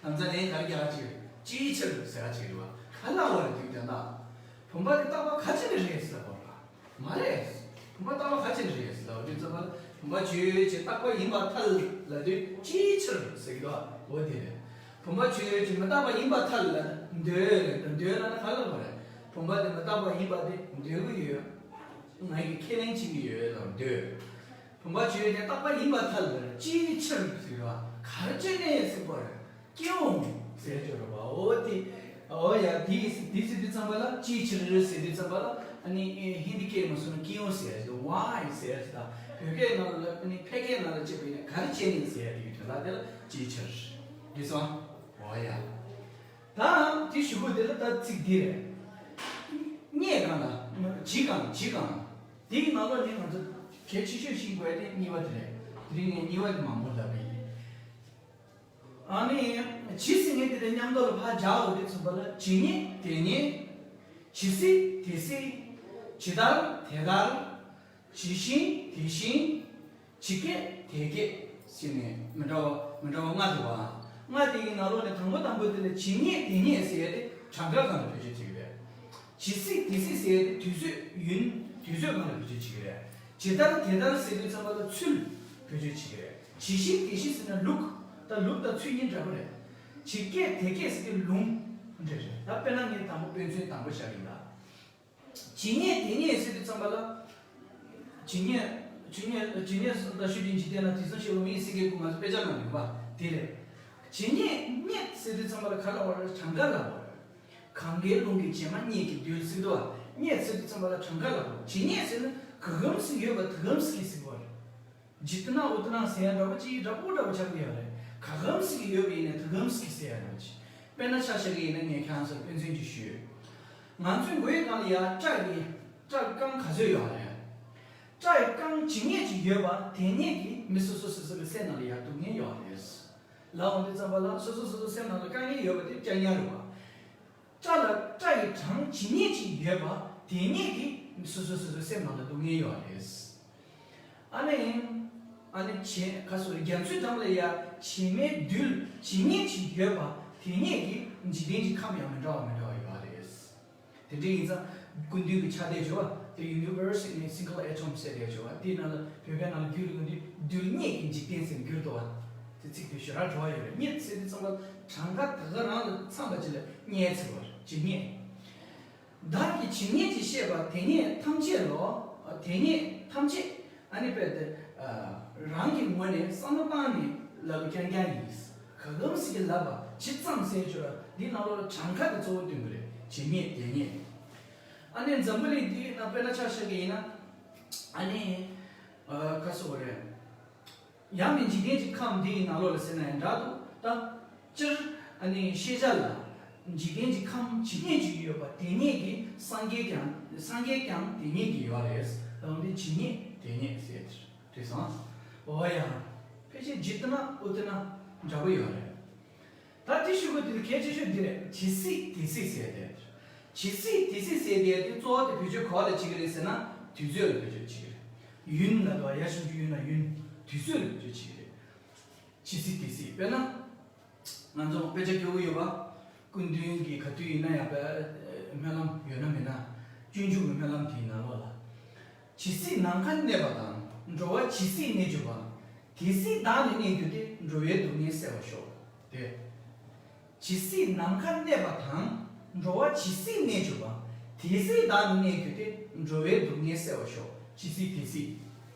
ད་ལྟ་ནས་ག་རེ་རྒྱག་ཅིག་ཅིའི་ཕྱིར་ཟེར་ཅིག་རེད་བ། ག་ལ་བ་རེད་དུས་དོན་དག་བུམ་པ་དེ་རྟག་པ་ག་ཅི་ནས་རེད་ཟེར་བ་རེད་བ། མ་རེད། བུམ་པ་རྟག་པ་ག་ཅི་ནས་རེད་ཟེར་ལབ་དུས་ཙམ་པ་ལ་བུམ་པ་ཆོས་ཅན་རྟག་པ་ཡིན་པར་ཐལ་ལབ་དུས་ཅིའི་ཕྱིར་ཟེར་གི་འདུག་འོ་དེ་རེད། བུམ་པ་ཆོས་ཅན་མི་རྟག་པ་ཡིན་པར་ཐལ་ལབ་འདོད་རེད། འདོད་ལབ་ན་ག་ལ་བ་རེད། བུམ་པ་དེ་མི་རྟག་པ་ཡིན་པ་དེ་འདོད་གི་ཡོད། ང་ཡི་ཁས་ལེན་བྱེད་ཀྱི་ཡོད་ལབ་འདོད། བུམ་པ་ཆོས་ཅན་རྟག་པ་ཡིན་པར་ཐལ་ལབ་ཅིའི་ཕྱིར་ཟེར་བ་ག་རེ་བྱས་ནས་ཟེར་བ་རེད། སྐྱེ་འོང་ཟེར་གྱི་རེད་བ། འོ་དེ། འོ་ཡ་དེ་དེ་ཟེར་དུས་ཙམ་པ་ལ་ཅིའི་ཕྱིར་ཟེར་དུས་ཙམ་པ་ལ་ཨ་ནི་ཧིན་དི་སྐད་ནང་སོང་ན་སྐྱེ་འོང་ཟེར་ཡ་ཞིག་འདུག Why ཟེར་ཡ་ཞིག་དང་བོད་སྐད་ནང་ལ་ཨ་ནི་ཕལ་སྐད་ནང་ལ་བྱས་པ་ཡིན་ན་ག་རེ་བྱས་ནས་ཟེར་ཡ་དེ་གི་དོན་དག་དེ་ལ་ཅིའི་ཕྱིར། འགྲིག་སོང་། འོ་ཡ། ད་དེ་གཞུག་གུ་དེ་ལ་ད་ཚིག་འདི་རེད། སྙེད་གང་ལ། ཇི་གང་ཇི་གང་། དེའི་ནང་ལོགས་ནས་ང་ཚོ་ གལ་ཆེ་ཤོས་ཤེས་དགོས་དེ་གཉིས་པ་དེ་རེད། དེ་རིང་ངས་གཉིས་པ་དེ་མང་པོ་ལབ་པ་ཡིན། ཨ་ནི། ཇི་ཟེར་མཁན་དེ་དང་མཉམ་དུ་ལ་ཕར་སྦྱར་འོ་དེ་ཚུན་པ་ལ་ཇི་སྙེད་དེ་སྙེད། ཇི་སྲིད་དེ་སྲིད། ཇི་ལྟར་དེ་ལྟར། ཇི་བཞིན་དེ་བཞིན། ཇི་སྐད་དེ་སྐད་ཟེར་ནས་མི་འདྲ་བ་མི་འདྲ་བ་ལྔ་འདུག་བ། ལྔ་དེ་ཡི་ནང་ལོགས་ནས་དང་པོ་དང་པོ་དེ་ལ་ཇི་སྙེད་དེ་སྙེད་ཟེར་ཡ་དེ་གྲངས་ཀ་སྒང་ལ་བེད་སྤྱོད་བྱེད་ཀྱི་རེད། ཇི་སྲིད་དེ་སྲིད་ཟེར་ཡ་དེ་དུས་ཚོད་ཡུན་དུས་ཚོད་སྒང་ལ་བེད་སྤྱོད་བྱེད་ཀྱི་རེད། ཇི་ལྟར་དེ་ལྟར་ཟེར་དུས་ཙམ་པ་ལ་ཚུལ་བེད་སྤྱོད་བྱེད་ཀྱི་རེད། ཇི་བཞིན་དེ་བཞིན་ཟེར་ན་ལུགས། ད་ལུགས་དང་ཚུལ་གཉིས་འདྲ་པོ་རེད། ཇི་སྐད་དེ་སྐད་ཟེར་དུས་ལུང་འདྲ་རེད། ད་དཔེར་ན་ངས་དང་པོ་དཔེ་མཚོན་དང་པོ་བཞག་ཡིན་ད། ཇི་སྙེད་དེ་སྙེད་ཟེར་དུས་ཙམ་པ་ལ། ཇི་སྙེད། ཇི་སྙེད་ཇི་སྙེད་ད་ཤུལ་ཅིག་འཇིག་རྟེན་ན་དེང་སང་ཤེས་པ་མི་ཡི་སེང་གེ་སྐུ་ང་ཚོ་དཔེ་ཆ་ནང་ཡོད་པ་དེ་རེད། ཇི་སྙེད་སྙེད་ཟེར་དུས་ཙམ་པ་ལ་ག་ལ་བར་གྲངས་ཀ་ལ་བར། གང་གཱའི་ཀླུང་གི་བྱེ་མ་སྙེད་ཀྱི་རྡུལ་ཟེར་དུས་སྙེད་ཟེར་དུས་ཙམ་པ་ལ་གྲངས་ཀ་ལ་བར། ཇི་སྙེད་ཟེར་ན་ག་གམ་ཞིག་ཡོད་པ་དེ་གམ་ཞིག་གི་ཟེར་བ་རེད། ཇི་ལྟ་ན་འོ་ལྟ་ན་ཟེར་ཡ་འདྲ་པོ་ཅིག་འདྲ་པོ་འདྲ་པོ་ཆགས་ཀྱི་ཡོད་རེད། ག་གམ་ཞིག་ཡོད་པ་ཡིན་ན་དེ་གམ་ཞིག་ཟེར་ཡ་འདྲ་པོ་ཅིག་དཔེར་ན་ཆ་བཞག་གི་ཡིན་ན་ངས་ཁྱེད་རང་ཚོར་དཔེ་མཚོན་ཅིག་ཞུས། ང་ཚོའི་མགོའི་སྒང་ལ་ཡ་སྐྲ་ཡི་སྐྲ་རྐང་ག་ཚོད་ཡོད་རེད། སྐྲ་ཡི་རྐང་ཇི་སྙེད་ཅིག་ཡོད་པ་དེ་སྙེད་ཀྱི་མི་སོ་སོ་སོ་སོ་གི་སེམས་ནང་ལ་ཡ་སྡུག་བསྔལ་ཡོད་རེད། ལབ་འོང་དུས་ཙམ་པ་ལ་སོ་སོ་སོ་སོ་སེམས་ནང་ལ་དཀའ་ངལ་ཡོད་པ་དེ་བཅོ་ལྔ་རེད་བ། སྐྲ་ལ་སྐྲ་ཡི་གྲངས་ཇི་སྙེད་ཅིག་ཡོད་པ་དེ་སྙེད་ཀྱི་སོ་སོ་སོ་སོའི་སེམས་ནང་ལ་སྡུག་བསྔལ་ཡོད་རེད། ཨ་ནི། ཨ་ནི་བྱེ་ག་སོ་རྒྱ་མཚོའི་འགྲམ་ལ་ཡ་བྱེ་མའི་རྡུལ་ཇི་སྙེད་ཅིག་ཡོད་པ་དེ་སྙེད་ཀྱི་འཇིག་རྟེན་གྱི་ཁམས་ཡང་མི་འདྲ་བ་མི་འདྲ་བ་ཡོད་རེད། དེ་འདྲ་ཡིན་ཙང་སྐུ་མདུན་གྱི་ཕྱག་དེབ་བྱོས་པ་དེ་Universe in a Single Atom ཟེར་དེ་བྱོས་པ་དེའི་ནང་ལ་བོད་སྐད་ནང་ལ་བསྒྱུར་ཡོང་དུས་རྡུལ་སྙེད་ཀྱི་འཇིག་རྟེན་ཟེར་བསྒྱུར་འདུག་བ། དེ་ཚིག་དེ་ཞེ་དྲག་འགྲོ་བ་ཡོད་རེད། སྙེད་ཟེར་དུས་ཙམ་པ་གྲངས་ཀ་ད་ག་རང་ལ་འཚམས་པ་ཅིག་ལ་སྙེད་ཟེར་བ་རེད། ཇི་སྙེད། བདག་གིས་ཇི་སྙེད་ཅིག་བཤད་པ་དེ་སྙེད་ཐམས་ཅད་ལོ། དེ་སྙེད་ཐམས་ཅད་ཨ་ནི་དཔེ་དེ་རང་གི་ངོས་ནས་བསམ་བློ་བཏང་ནས་ལབ་རྐྱང་རྐྱང་ཡིན། ག་གམ་ཞིག་གིས་ལབ་པ་ཇི་ཙམ་ཟེར་བརྗོད་འདི་ནང་ལོགས་ལ་གྲངས་ཀ་དེ་གཙོ་བོ་སྟོན་གྱི་རེད། ཇི་སྙེད་དེ་སྙེད། ཨ་ནི་འཛམ་བུ་གླིང་འདི་ནང་དཔེར་ན་ཆ་བཞག་གི་ཡིན་ན་ཨ་ནི་ག་སོ་རེད། ཡང་ནི་འཇིག་རྟེན་གྱི་ཁམས་འདི་ཡི་ནང་ལོགས་ལ་ཟེར་ན་ཡང་འདྲ་འདུག་ད་སྤྱིར་ཨ་ནི་ཤེས་བྱ་ལ་འཇིག་རྟེན་གྱི་ཁམས་ཇི་སྙེད་ཅིག་ཡོད་པ་དེ་སྙེད་ཀྱི་སངས་རྒྱས་ཀྱང་སངས་རྒྱས་ཀྱང་དེ་སྙེད་ཀྱི་ཡོད་རེད། ལམ་འདི་ཇི་སྙེད་དེ་སྙེད་ཟེར་དེ་རེད་སོང་། འོ་ཡ། ཕལ་ཆེར་ཇི་ལྟ་ན་ཨུ་ལྟ་ན་འདྲ་པོ་ཡོད་རེད། ད་དེ་ཤུ་གུ་དེ་གལ་ཆེ་ཤོས་འདི་རེད། ཇི་སྲིད་དེ་སྲིད་ཟེར་ཏེ། ཇི་སྲིད་དེ་སྲིད་ཟེར་ཏེ་དེ་གཙོ་བོ་དེ་བེད་སྤྱོད་ག་པ་ལ་བྱེད་ཀྱི་རེད་ཟེར་ན་དུས་ཚོད་ལ་བེད་སྤྱོད་བྱེད་ཀྱི་རེད། ཡུན་ལ་དོ་ཡ་ཞུ་རྒྱུ་ཡུན་ན་ཡུན་དུས་ཚོད་ལ་བེད་སྤྱོད་བྱེད་ཀྱི་རེད། ཇི་སྲིད་དེ་སྲིད་དཔེར་ན། ང་ཚོ་དཔེ་ཆ་སྐྱོ་བོ་ཡོད་པ། སྐུ་མདུན་གྱི་ག་དུས་ཡིན་ན་ཡང་དཔེ་སྨོན་ལམ་ཡོད་ན་མེད་ན། སྤྱོད་འཇུག་གི་སྨོན་ལམ་དེའི་ནང་ལོགས་ལ། ཇི་སྲིད་ནམ་མཁའ་གནས་པ་དང་འགྲོ་བ་ཇི་སྲིད་གནས་གྱུར་པ། དེ་སྲིད་བདག་ནི་གནས་གྱུར་ཏེ་འགྲོ་བའི་སྡུག་བསྔལ་སེལ་བར་ཤོག་དེ། ཇི་སྲིད་ནམ་མཁའ་གནས་པ་དང་འགྲོ་བ་ཇི་སྲིད་གནས་གྱུར་པ། དེ་སྲིད་བདག་ནི་གནས་གྱུར་ཏེ་འགྲོ་བའི་སྡུག་བསྔལ་སེལ་བར་ཤོག་ཇི་སྲིད་དེ་སྲིད།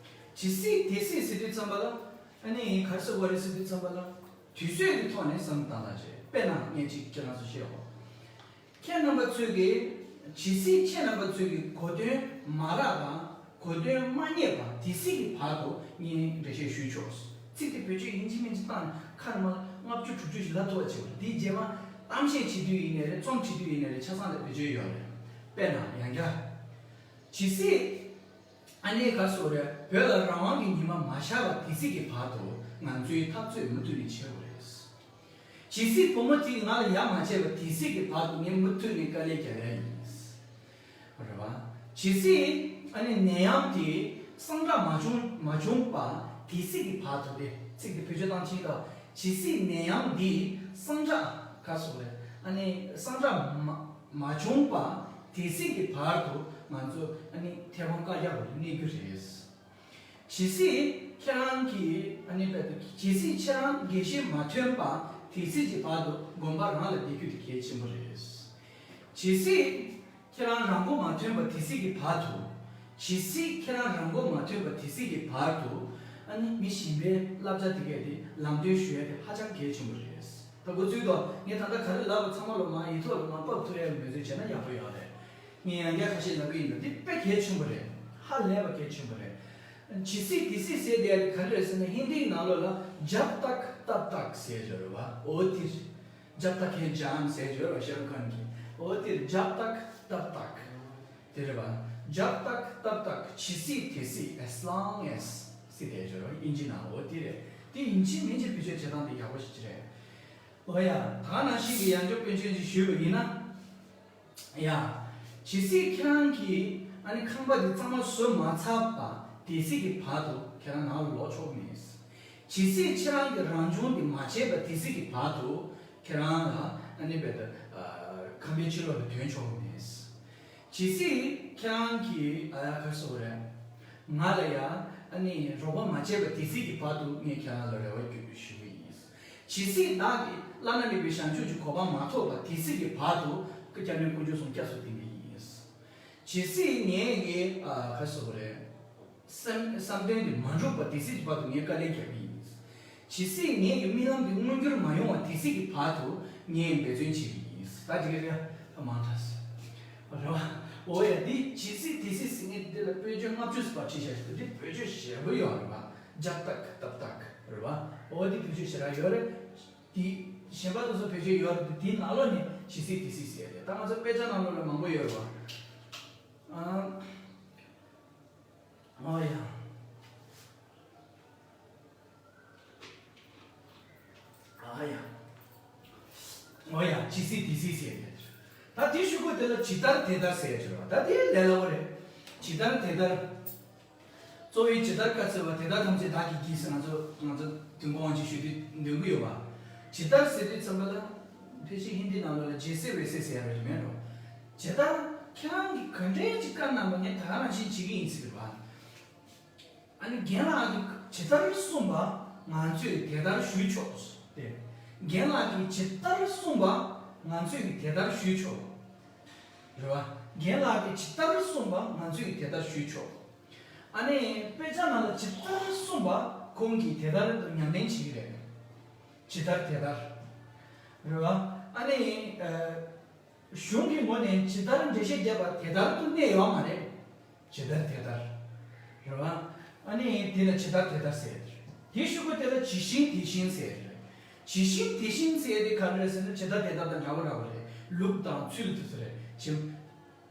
ཇི་སྲིད་དེ་སྲིད་ཟེར་དུས་ཙམ་པ་ལ། ཨ་ནི་ག་རེ་ཟེར་དགོས་རེད་ཟེར་དུས་ཙམ་པ་ལ། དུས་ཚོད་ཀྱི་ཐོག་ནས་བསམ་བློ་བཏང་ཐག་བྱས་དཔེར་ན་ངས་གཅིག་ཁྱེད་རང་ཚོ་བཤད་འོ། ཁྱེད་རྣམ་པ་ཚོས་ཀྱིས་ཇི་སྲིད་ཁྱེད་རྣམ་པ་ཚོས་ཀྱིས་གོ་དོན་མ་རག་པ། གོ་དོན་མ་རྙེད་པ་དེ་སྲིད་ཀྱི་བར་དུ་ངས་འགྲེལ་བཤད་ཞུས་ཆོག་ཚིག་དེ་བེད་སྤྱོད་ཡིན་གཅིག་མིན་གཅིག་བཏང་ནས་ཁ་ནས་མར་ལྔ་བཅུ་དྲུག་ཅུ་ཞིག་ལབ་ཐུབ་པ་བྱེད་དགོས། འདིའི་རྗེས་མ་གཏམ་བཤད་བྱེད་དུས་ཡིན་ནའི་རེད། རྩོམ་བྲིས་དུས་ཡིན་ནའི་རེད། ཆ་ཚང་ལ་བེད་སྤྱོད་ཡོད་རེད། དཔེར་ན་ཡང་བསྐྱར། ཇི་སྲིད། ཨ་ནེ་ག་སོ་རེ་བོད་ལ་རང་དབང་གི་ཉི་མ་མ་ཤར་བ་དེ་སྲིད་ཀྱི་བར་དུ་ང་ཚོའི་འཐབ་རྩོད་མུ་མཐུད་ནས་བྱེད་དགོས་རེད། ཇི་སྲིད་བུ་མོ་དེས་ང་ལ་ཡ་མ་བྱས་པ་དེ་སྲིད་ཀྱི་བར་དུ་ངས་མུ་མཐུད་ནས་དཀའ་ལས་རྒྱག་ཡ་ཡིན། རེད་བ། ཇི་སྲིད་ཨ་ནེ་ནད་ཡམས་དེ་སངས་དྲག་མ་བྱུང་མ་བྱུང་བ་དེ་སྲིད་ཀྱི་བར་དུ་དེ་ཚིག་དེ་བེད་སྤྱོད་བཏང་ཕྱིན་ལ་ཇི་སྲིད་ནད་ཡམས་འདི་སངས་དྲག་ག་སོ་རེ་ཨ་ནེ་སངས་དྲག་མ་མ་བྱུང་བ་དེ་སྲིད་ཀྱི་བར་དུ་ང་ཚོ་ཨ་ནི་ཐེ་བང་བཀག་རྒྱ་བར་དུ་གནས་རྒྱུ་རེད། ཇི་སྲིད་ཁྱེད་རང་གིས་ཨ་ནི་བལྟ་དུས་ཇི་སྲིད་ཁྱེད་རང་དགེ་བཤེས་མ་ཐོན་པ་དེ་སྲིད་ཀྱི་བར་དུ་དགོན་པ་རང་ལ་བསྡད་རྒྱུ་དེ་གལ་ཆེན་པོ་རེད། ཇི་སྲིད་ཁྱེད་རང་རང་མགོ་མ་ཐོན་པ་དེ་སྲིད་ཀྱི་བར་དུ། ཇི་སྲིད་ཁྱེད་རང་རང་མགོ་མ་ཐོན་པ་དེ་སྲིད་ཀྱི་བར་དུ་ཨ་ནི་མི་གཞན་པའི་བསླབ་བྱ་དེ་གས་དེ་ལམ་སྟོན་ཞུ་ཡ་དེ་ཧ་ཅང་གལ་ཆེན་པོ་རེད། ད་འགོ་ཚུགས་དོ། ངས་ད་ལྟ་ག་རེ་ལབ་པ་ཚང་མ་ལོ་མ་ཡིག་ཐོག་ལ་མ་ཕབ་ཐུབ་ཡ་མི་བཟོས་བྱས་ན་ཡག་པོ་ཡོད་རེད། ངས་ཡང་བསྐྱར་ཁ་ཤས་ལབ་གི་ཡིན་ད་འདི་དཔེ་གལ་ཆེན་པོ་རེད། ཧ་ལས་པ་གལ་ཆེན་པོ་རེད། ཇི་སྲིད་དེ་སྲིད་ཟེར་དེ་ག་རེ་རེད་ཟེར་ན་ཧིན་དིའི་ནང་ལོགས་ལ་ཇབ་ཏག་ཏབ་ཏག་ཟེར་ཡོད་རེད་བ། འོ་དེ་ཇབ་ཏག་ཧེ་ཇཱན་ཟེར་ཡོད་རེད་བ་ཤེར་ཁོན་གྱིས། འོ་དེ་ཇབ་ཏག་ཏབ་ཏག་དེ་རེད་བ། जब तक तब तक ཇི་སྲིད་དེ་སྲིད། As long as ཟེར་དེ་བརྗོད་རོགས། དབྱིན་ཇི་ནང་འོ་དེ་རེད། དེ་ཡིན་གཅིག་མིན་གཅིག་བེད་སྤྱོད་བྱེད་སྟངས་དེ་ཡག་པོ་ཞིག་རེད། འོ་ཡ། ད་ག་ནང་བཞིན་གྱི་ཡང་བསྐྱར་དཔེ་མཚོན་ཅིག་ཞུས་པ་ཡིན་ན། ཡ། ཇི་སྲིད་ཁྱེད་རང་གིས་ཨ་ནི་ཁང་པ་འདི་གཙང་མ་བཟོ་མ་ཚར་བ་དེ་སྲིད་ཀྱི་བར་དུ་ཁྱེད་རང་ནང་ལ་ལོག་ཆོག་གི་མེད། ཇི་སྲིད་ཁྱེད་རང་གིས་རང་སྦྱོང་འདི་མ་བྱས་པ་དེ་སྲིད་ཀྱི་བར་དུ་ཁྱེད་རང་ལ་ཨ་ནི་བེད་ཁང་པའི་ཕྱི་ལོགས་ལ་ཐོན་ཆོག་གི་མེད། ཇི་སྲིད་ཁྱེད་རང་གིས་ཨ་ཡ་ག་རེ་ཟེར་དགོས་རེད། ང་ལ་ཡ་ཨ་ནི་རོགས་པ་མ་བྱས་པ་དེ་སྲིད་ཀྱི་བར་དུ་ངས་ཁྱེད་རང་ལ་རེ་བ་ཞུ་གི་ཡིན། ཇི་སྲིད་བདག་གིས་བླ་ན་མེད་པའི་བྱང་ཆུབ་ཀྱི་གོ་འཕང་མ་ཐོབ་པ་དེ་སྲིད་ཀྱི་བར་དུ་སྐུ་སྐྱབས་གནས་དཀོན་མཆོག་གསུམ་སྐྱབས་སུ་བསྟེན་གྱི་ཡིན། ཇི་སྲིད་ངས་ཀྱི་ཨ་ག་རེ་ཟེར་དགོས་རེད། བསམ་བསམ་དོན་འདི་མ་འགྲུབ་པ་དེ་སྲིད་ཀྱི་བར་དུ་ངས་དཀའ་ལས་རྒྱག་གི་ཡིན། ཇི་སྲིད་ངས་ཀྱི་རྨི་ལམ་འདི་མངོན་འགྱུར་མ་ཡོང་བ་དེ་སྲིད་ཀྱི་བར་དུ་ངས་འབད་བརྩོན་བྱེད་ཀྱི་ཡིན། ད་དེ་ག་རེད། ད་མང་དྲགས་སོང་། རེད་བ། འོ་ཡ། འདི་ཇི་སྲིད་དེ་སྲིད་ཟེར་མཁན་འདི་ལ་དཔེ་བརྗོད་ལྔ་བཅུ་ཙམ་བྲིས་བཞག་ཞིག་འདི་དཔེ་བརྗོད་ཞེ་པོ་ཡོད་རེད་བ། जब तक तब तक རེད་བ། འོ་འདི་དཔེ་བརྗོད་ཞེ་དྲག་ཡོད་རེད། འདི་གཞན་པ་དེ་ཚོ་དཔེ་བརྗོད་ཡོད་རེད་དེ། དེའི་ནང་ལོགས་ནས་ཇི་སྲིད་དེ་སྲིད་ཟེར་རེད། ད་ང་ཚོ་དཔེ་ཆ་ནང་ལོགས་ལ་མང་པོ་ཡོད་རེད་བ། ཨ། འོ་ཡ། ཨ་ཡ། འོ་ཡ། ཇི་སྲིད་དེ་སྲིད་ཟེར་ཡ། ད་དེ་ཤོག་གུ་དེ་ལ་ཇི་ལྟར་དེ་ལྟར་ཟེར་ཡ་ཅིག་རེད་བ། ད་དེ་ལས་སླ་བོ་རེད། ཇི་ལྟར་དེ་ལྟར། གཙོ་བོའི་ཇི་ལྟར་བཀའ་སྩལ་པ། དེ་ལྟར་ཐམས་ཅད་བདག་གིས་བགྱིས་ཟེར། ང་ཚོ་ང་ཚོ་དུས་འཁོར་དབང་ཆེན་ཞུ་དུས་འདོན་གི་ཡོད་བ། ཇི་ལྟར་ཟེར་དུས་ཙམ་པ་ལ། ཕལ་ཆེར་ཧིན་དི་ནང་ལོགས་ལ་जैसे वैसे ཟེར་ཡ་རེད་མེད་འགྲོ། ཇི་ལྟར་ཁྱེད་རང་གིས་ག་འདྲས་ཅིག་བཀའ་གནང་བ་ངས་ད་ག་ནང་བཞིན་བྱེད་ཀྱི་ཡིན་ཟེར་བ། ཨ་ནི་རྒན་ལགས་ཀྱིས་ཇི་ལྟར་གསུངས་པ་ང་ཚོས་དེ་ལྟར་ཞུས་ཆོག་སྟེ། རྒན་ལགས་ཀྱིས་ཇི་ལྟར་གསུངས་པ་ང་ཚོས་དེ་ལྟར་ཞུས་ཆོག་རེད་བ། རྒན་ལགས་ཀྱིས་ཇི་ལྟར་གསུངས་པ་ང་ཚོས་དེ་ལྟར་ཞུས་ཆོག་ཨ་ནི་དཔེ་ཆ་ནང་ལ་ཇི་ལྟར་གསུངས་པ་ཁོང་གིས་དེ་ལྟར་དུ་ཉམས་ལེན་བྱེད་ཀྱི་རེད། ཇི་ལྟར་དེ་ལྟར། རེད་བ། ཨ་ནི། ཨ། གཞུང་གི་ངོས་ནས་ཇི་ལྟར་འགྲེལ་བཤད་བརྒྱབ་པ་དེ་ལྟར་དུ་གནས་ཡོད་མ་རེད། ཇི་ལྟར་དེ་ལྟར། རེད་བ། ཨ་ནི་དེ་ལ་ཇི་ལྟར་དེ་ལྟར་ཟེར། དེའི་ཤོག་གུ་དེ་ལ་ཇི་བཞིན་དེ་བཞིན་ཟེར། ཇི་བཞིན་དེ་བཞིན་ཟེར་དེ་ག་རེ་རེད་ཟེར་ན། ཇི་ལྟར་དེ་ལྟར་དང་འདྲ་བོ་འདྲ་བོ་རེད། ལུགས་དང་ཚུལ་དེ་ཚོ་རེད། ཇི།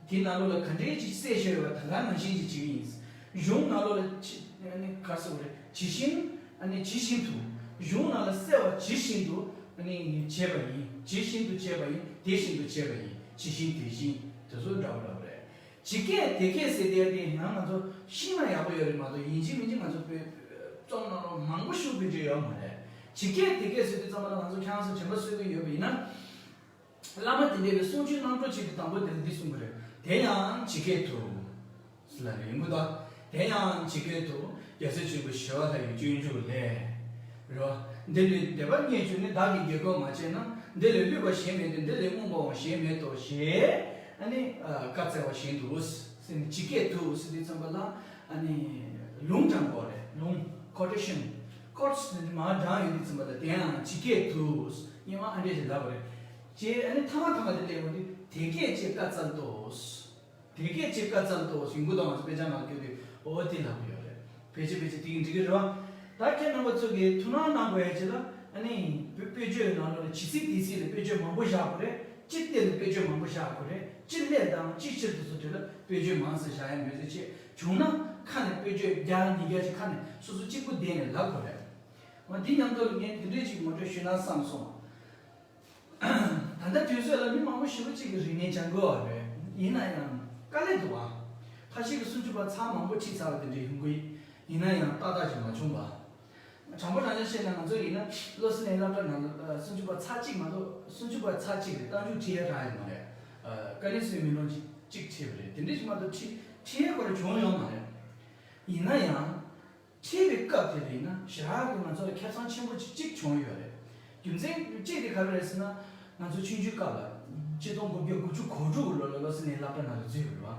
དེའི་ནང་ལོགས་ལ་ག་འདྲའི་ཅིག་གསལ་བཤད་ཡོད་པ་ད་ག་ནང་བཞིན་ཅིག་བྱེད་ཀྱི་ཡིན། གཞུང་ནང་ལོགས་ལ་ཇི། ཨ་ནི་ག་རེ་ཟེར་དགོས་རེད། ཇི་བཞིན། ཨ་ནི་ཇི་བཞིན་དུ། གཞུང་ནང་ལ་གསལ་བ་ཇི་བཞིན་དུ། ཨ་ནི་བྱས་པ་ཡིན། ཇི་བཞིན་དུ་བྱས་པ་ཡིན། དེ་བཞིན་དུ་བྱས་པ་ཡིན། ཇི་བཞིན་དེ་བཞིན་དེ་ཚོ་འདྲ་བོ་འདྲ་བོ་རེད། ཇི་སྐད་དེ་སྐད་ཟེར་དེ་དེ་ཡང་ང་ཚོ་ཤེས་ན་ཡག་པོ་ཡོད་རེད་མ་གཏོགས། ཡིན་གཅིག་མིན་གཅིག་ང་ཚོ་དཔེ་རྩོམ་ནང་ལོགས་མང་པོ་ཞིག་བེད་སྤྱོད་ཡོད་མ་རེད། ཇི་སྐད་དེ་སྐད་ཟེར་དུས་ཙམ་པ་ལ་ང་ཚོ་ཁྱེད་རང་ཚོ་དྲན་པ་གསོ་གི་ཡོད་པ་ཡིན་ན། བླ་མ་དེ་འདྲ་བའི་གསུང་ཆོས་རྣམ་གྲོལ་ཆེ་གི་དང་པོ་དེ་ལ་འདི་གསུངས་པ་རེད། དེ་ཡང་ཇི་སྐད་དུ། ཟེར་ལ་རེ་ཡིན་པ་དང་། དེ་ཡང་ཇི་སྐད་དུ། རྒྱལ་སྲས་ཆེན་པོ་ཞི་བ་ལྷ་ཡི་སྤྱོད་འཇུག་ལས། རེད་བ། འདི་ལས་འདོད་པ་རྙེད་བྱུང་ནས། བདག་གིས་དགེ་བསྐོས་མ་བྱས་ན། འདི་ལས་བསླུས་པ་གཞན་མེད་དེ། འདི་ལས་རྨོངས་པའང་གཞན་མེད་དོ་ཞེས། ཨ་ནི་བཀའ་སྩལ་བ་བཞིན་དུ་ཟེར་ནས། ཇི་སྐད་དུ་ཟེར་དུས་ཙམ་པ་ལ། ཨ་ནི་ལུང་དྲངས་དགོས་རེད། ལུང་། ཀོ་ཊེ་ཤན། ཀོ་ཊེ་ཤན་མར་དྲངས་ཡོང་དུས་ཙམ་པ་ལ། དེ་ཡང་ཇི་སྐད་དུ། སྔོན་མ་ཨ་འདྲས་ཞིག་ལབ་པ་རེད། ཅེས་ཨ་ནི་ཐ་མ་ཐ་མ་དེ་སླེབས་ཡོང་དུས། དེ་སྐད་ཅེས་བཀའ་སྩལ་ཏོ། དེ་སྐད་ཅེས་བཀའ་སྩལ་ཏོ། ཡིན་གྱི་འདུག་ང་ཚོ་དཔེ་ཆ་ནང་སྐྱོར་དུས་འོ་དེ་ལབ་ཀྱི་ཡོད་རེད། ཕལ་ཆེར་ཕལ་ཆེར་དེ་གི་འགྲིག་གི་རེད་བ། ད་ཁྱེད་རྣམ་པ་ཚོ་གིས་ཐུགས་སྣང་གནང་དགོས་ཡ་ཅིག་ལ། ཨ་ནི་བོད་བོད་བརྗོད་ནང་ལོགས་ལ་ཇི་སྲིད་དེ་སྲིད་ལ་བོད་བརྗོད་མང་པོ་བཞག་དགོས་རེད། ཅི་སྟེ་ལ་བོད་བརྗོད་མང་པོ་བཞག་དགོས་རེད། ཅི་སླད་དང་ཅིའི་ཕྱིར་དུ་སོགས་དེ་ལ་བོད་བརྗོད་མང་ཙམ་བཞག་ཡ་མོས་ཚུལ་བྱེད་བྱུང་ན། ཁ་ནས་བོད་བརྗོད་བརྒྱ་ཉིས་བརྒྱ་ཅིག་ཁ་ནས་སོ་སོ་གཅིག་པུ་བསྡད་ནས་ལབ་དགོས་རེད། འོ་འདི་མཉམ་དུ་ངས་འདི་འདྲས་ཅིག་ངོ་སྤྲོད་ཞུས་ན་བསམ་སོང་། ད་ལྟ་དུས་ཚོད་ལ་མི་མང་པོ་ཞེ་པོ་ཅིག་གིས་རིག་གནས་སྦྱང་དགོས་པ་རེད། ཡིན་ན་ཡང་དཀའ་ལས་འདུག་ཨ། ཁ་ཤས་ཀྱིས་སུམ་ཅུ་པ་ཚར་མང་པོ་ཁྲིད་ཚར་བ་དེ་འདྲ་ཡོང་གི། ཡིན་ན་ཡང་ཏག་ཏག་ཅིག་མ་བྱུང་བ། དྲང་པོ་དྲང་བཞག་བཤད་ན། ང་ཚོ་ཡིན་ན་བློ་གསལ་གླིང་སློབ་གྲྭ་ནང་ལ་སུམ་ཅུ་པ་ཚར་གཅིག་མ་གཏོགས། སུམ་ཅུ་པ་ཚར་གཅིག་རེད། རྟགས་འཇུག་ཁྲིད་ཡ་རག་ཡོད་མ་རེད། ཨ། དཀའ་ལས་བཟོས་མི་ནོར་གཅིག་གཅིག་ཁྲིད་པ་རེད། དེ་འདྲ་ཞིག་མ་གཏོགས་ཁྲིད་ཁྲིད་ཡ་ཁོ་རང་བྱུང་ཡོད་མ་རེད། ཡིན་ན་ཡང་། ཁྲིད་པའི་སྐབས་དེ་ལ་ཡིན་ན་ཞེ་དྲག་གི་ང་ཚོ་ལ་ཁེ་བཟང་ཆེན་པོ་ཅིག་ཅིག་བྱུང་ཡོད་རེད། རྒྱུ་མཚན་གཅིག་དེ་ག་རེ་རེད་ཟེར་ན། ང་ཚོ་ཆུང་ཆུང་སྐབས་ལ་ཆིག་སྟོང་དགུ་བརྒྱ་དགུ་བཅུ་གོ་དྲུག་ལོ་ལ་བློ་གསལ་གླིང་སློབ་གྲྭ་ནང་ལ་འཛུལ་ཡོད་རེད་བ།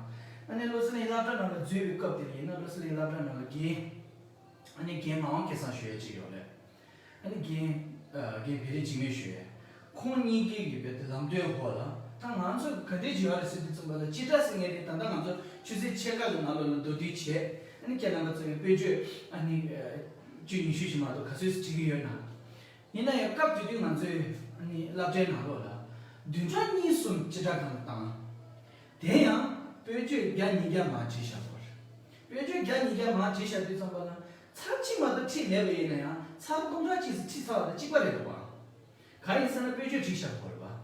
ཨ་ནི་བློ་གསལ་གླིང་སློབ་གྲྭ་ནང་ལ་འཛུལ་བའི་སྐབས་དེ་ལ་ཡིན་ན། བློ་གསལ་གླིང་སློབ་གྲྭ་ནང་ལ་རྒན། ཨ་ནི་རྒན་ངག་དབང་སྐལ་བཟང་ཞུ་ཡ་ཅིག་ཡོད་རེད། ཨ་ནི་རྒན། ཨ། རྒན་བེ་རི་འཇིགས་མེད་ཞུ་ཡ། ཁོང་གཉིས་ཀའི་གི་བེད་ལམ་སྟོན་འོག་ལ། ད་ང་ཚོས་ག་འདྲས་བྱེད་ཡ་རེད་ཟེར་དུས་ཙམ་པ་ལ། སྤྱི་སྒྲ་ཟེར་མཁན་དེ་ད་ལྟ་ང་ཚོ་ཆུ་ཚོད་ཕྱེད་ཀ་གི་ནང་ལོགས་ལ་མདོར་བསྡུས་བྱས། ཨ་ནི་ཁྱེད་རྣམ་པ་ཚོ་གི་དཔེ་བརྗོད། ཨ་ནི། ཨ། བཅུ་ཉི་ཤུ་ཞིག་མ་གཏོགས་ག་ཚོད་ཅིག་བྲིས་ཀྱི་ཡོད་ན། ཡིན་ན་ཡང་སྐབས་དེ་དུས་ང་ཚོའི་ཨ་ནི་སློབ་གྲྭའི་ནང་ལོགས་ལ་བདུན་ཕྲག་གཉིས་གསུམ་སྤྱི་སྒྲ་སྒང་ལ་བཏང་། དེ་ཡང་ པོད་ཆོས་བརྒྱ་ཉིས་བརྒྱ་མར་བྲིས་བཞག་པ་རེད། པོད་ཆོས་བརྒྱ་ཉིས་བརྒྱ་མར་བྲིས་བཞག་དུས་ཙམ་པ་ལ་ཚར་གཅིག་མ་གཏོགས་ཁྲིད་མེད་པ་ཡིན་ན་ཡང་ཚར་སྟོང་ཕྲག་གཅིག་ཙམ་ཁྲིད་ཚར་བ་དང་གཅིག་པ་རེད་འདུག་བ། གང་ཡིན་ཟེར་ན་པོད་ཆོས་བྲིས་བཞག་པ་རེད་པ།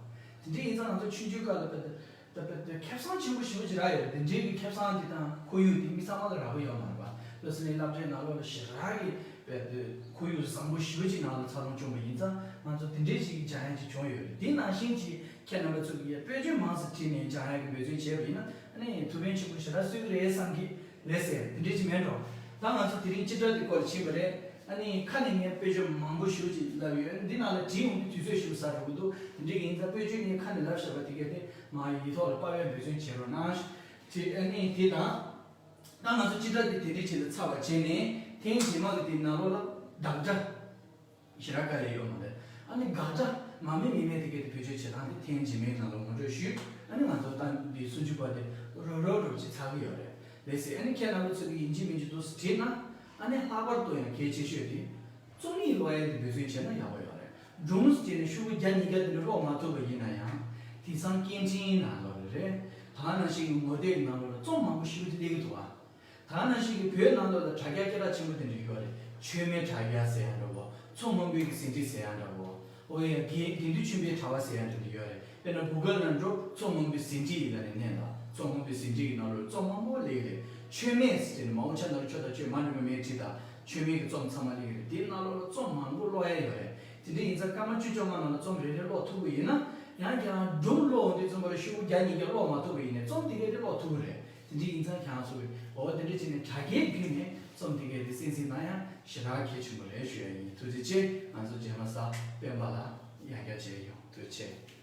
དེ་འདྲ་ཡིན་ཙང་ང་ཚོ་ཆུང་ཆུང་སྐབས་ལ་དཔེ་དེ་དཔེ་དེ་ཁེ་བཟང་ཆེན་པོ་ཞེ་པོ་ཅིག་རག་ཡོད་རེད། དེ་འདྲའི་གི་ཁེ་བཟང་དེ་དང་ཁོར་ཡུག་དེ་མི་ཚང་མ་ལ་རག་གི་ཡོད་མ་རེད་པ། བློ་སེམས་ལ་སློབ་གྲྭའི་ནང་ལོགས་ལ་ཞེ་དྲག་གི་དཔེ་དེ་ཁོར་ཡུག་བཟང་པོ་ཞེ་པོ་ཅིག་ནང་ལ་འཚར་ལོངས་བྱུང་བ་ཡིན་ཙང་ང་ཚོ་དེ་འདྲའི་ཅིག་སྦྱང་ཡ་ཅིག་བྱུང་ཡོད་རེད། དེ་ནང་བཞིན་ཅིག་ཁྱེད་རྣམ་པ་ཚོ་གིས་པོད་ཆོས་མང་ཙམ་བྲིས་ནས་སྦྱང་ཡག་གི་འབད་བརྩོན་བྱས་པ་ཡིན་ན་ཨ་ནི་ཐུགས་ཕན་ཆེན་པོ་ཞེ་དྲག་གསོས་ཀྱི་རེད་བསམ་གི་ལགས་སེ། དེ་འདྲ་ཅིག་མེད་འགྲོ། ད་ང་ཚོ་དེ་རིང་སྤྱི་སྒྲ་དེ་སྐོར་ལ་ཕྱིན་པ་རེད། ཨ་ནི་ཁ་ནས་ངས་པོད་ཆོས་མང་པོ་ཞེ་པོ་ཅིག་ལབ་ཡོད། འདི་ནང་ལ་བྲིས་ཡོང་དུས་དུས་ཚོད་ཞེ་པོ་ཟ་འགྲོ་གི་འདུག་དེ་འདྲ་ཡིན་ཙང་པོད་ཆོས་ངས་ཁ་ནས་ལབ་བཞག་པ་དེ་གས་དེ་མ་ཡིག་ཐོག་ལ་ཕབ་ཡག་འབད་བརྩོན་བྱེད་རོགས་གནང་། དེ་ཨ་ནི་དེ་དང་། ད་ང་ཚོ་སྤྱི་སྒྲ་དེ་དེ་འདྲ་ཅིག་ལ་ཚར་བ་བྱས་ནས་ཐེངས་རྗེས་མ་གི་དེ་ནང་ལོགས་ལ་བདག་སྒྲ། ཞེ་དྲག་དཀའ་ལས་ཡོད་མ་རེད། ཨ་ནི་དགག་སྒྲ་མ་མི་མི་མེད་དེ་གས་དེ་བེད་སྤྱོད་བྱེད་སྟངས་དེ་ཐེངས་རྗེས་མའི་ནང་ལ་ངོ་སྤྲོད་ཞུས། ཨ་ནི་ང་ཚོ་ད་འདི་སུམ་ཅུ་པ་དེ་རོབ་རོབ་རོབ་ཅིག་ཚར་གི་ཡོད་རེད། ལགས་སེ། ཨ་ནི་ཁྱེད་རྣམ་པ་ཚོ་གིས་ཡིན་གཅིག་མིན་གཅིག་འདུག་སེ་བྲིས་ན། ཨ་ནི་ལྷག་པར་དུ་ཡང་གལ་ཆེ་ཤོས་དེ་རྩོམ་ཡིག་ཀློག་ཡ་དེ་འབད་བརྩོན་བྱས་ན་ཡག་པོ་ཡོད་རེད། སྒྲུང་བྱས་ནས་ཤོག་གུ་བརྒྱ་ཉིས་བརྒྱ་དེ་འདྲ་ཀློག་མ་ཐུབ་པ་ཡིན་ན་ཡང་དེང་སང་སྐད་འཕྲིན་ནང་ལོགས་ལ་རེད། ད་ག་ནང་བཞིན་གྱི་ངོ་དེབ་ནང་ལོགས་ལ་རྩོམ་མང་པོ་ཞེ་པོ་ཅིག་སླེབས་ཀྱི་འདུག་ཨ། ད་ག་ནང་བཞིན་གྱི་བོད་ནང་ལོགས་ལ་དྲ་རྒྱ་སྐད་གྲགས་ཆེན་པོ་དེ་འདྲ་ཡོད་རེད། མཆོད་མེ་དྲ་རྒྱ་ཟེར་ཡ་འདྲ་བོ། མཚོ་སྔོན་པོའི་གི་ཟིན་བྲིས་ཟེར་ཡ་འདྲ་བོ། ཨོ་ཡ། དགེ་དགེ་འདུན་ཆོས་འཕེལ་དྲ་བ་ཟེར་ཡ་འདྲ་འདྲ་ཡོད་རེད། དཔེར་ན་གུ་གལ་ནང་འགྲོ། མཚོ་སྔོན་པོའི་ཟིན་བྲིས་ཡིན་ལ་ནི་གནས་ལ། མཚོ་སྔོན་པོའི་ཟིན་བྲིས་ཀྱི་ནང་ལོགས་རྩོམ་མང་པོ་སླེབས་རེད། མཆོད་མེ་ཟེར་ནས་མ་འོངས་ཆ་ནང་ལ་ཁྱོད་དང་ཁྱོད་མ་འགྲིག་པ་མེད་བྲིས་དང་མཆོད་མེ་གི་རྩོམ་ཚང་མ་སླེབས་རེད། དེའི་ནང་ལོགས་ལ་རྩོམ་མང་པོ་ཀློག་ཡ་ཡོད་རེད། དེ་འདྲ་ཡིན་ཙང་སྐར་མ་བཅུ་བཅོ་ལྔ་ནང་ལ་རྩོམ་རེ་རེ་ཀློག་ཐུབ་པ་ཡིན་ན། ཡང་ཀྱང་སྒྲུང་ཀློག་འོང་དུས་ཙམ་པ་ལ་ཤོག་གུ་བརྒྱ་ཉིས་བརྒྱ་ཀློག་མ་ཐུབ་པ་ཡིན་ནའི་རྩོམ་དེ་གས་དེ་ཀློག་ཐུབ་ཀྱི་རེད། དེ་འདྲ་ཡིན་ཙང་ཁྱེད་རང་ཚོ་གིས་འོ་དེ་འདྲ་བྱས་ནས་དྲ་རྒྱའི་བརྒྱུད་ནས་རྩོམ་དེ་གས་དེ་གསན་གཟིགས་གནང་ཡ་ཞེ་དྲག་གལ་ཆེན་པོ་རེད་ཞུ་ཡ་ཡིན། ཐུགས་རྗེ་ཆེ། ང་ཚོ་རྗེས་མ་གཟའ་སྤེན་པ་ལ་ཡང་བསྐྱར་མཇལ་ཡོང་། ཐུགས་རྗེ་ཆེ།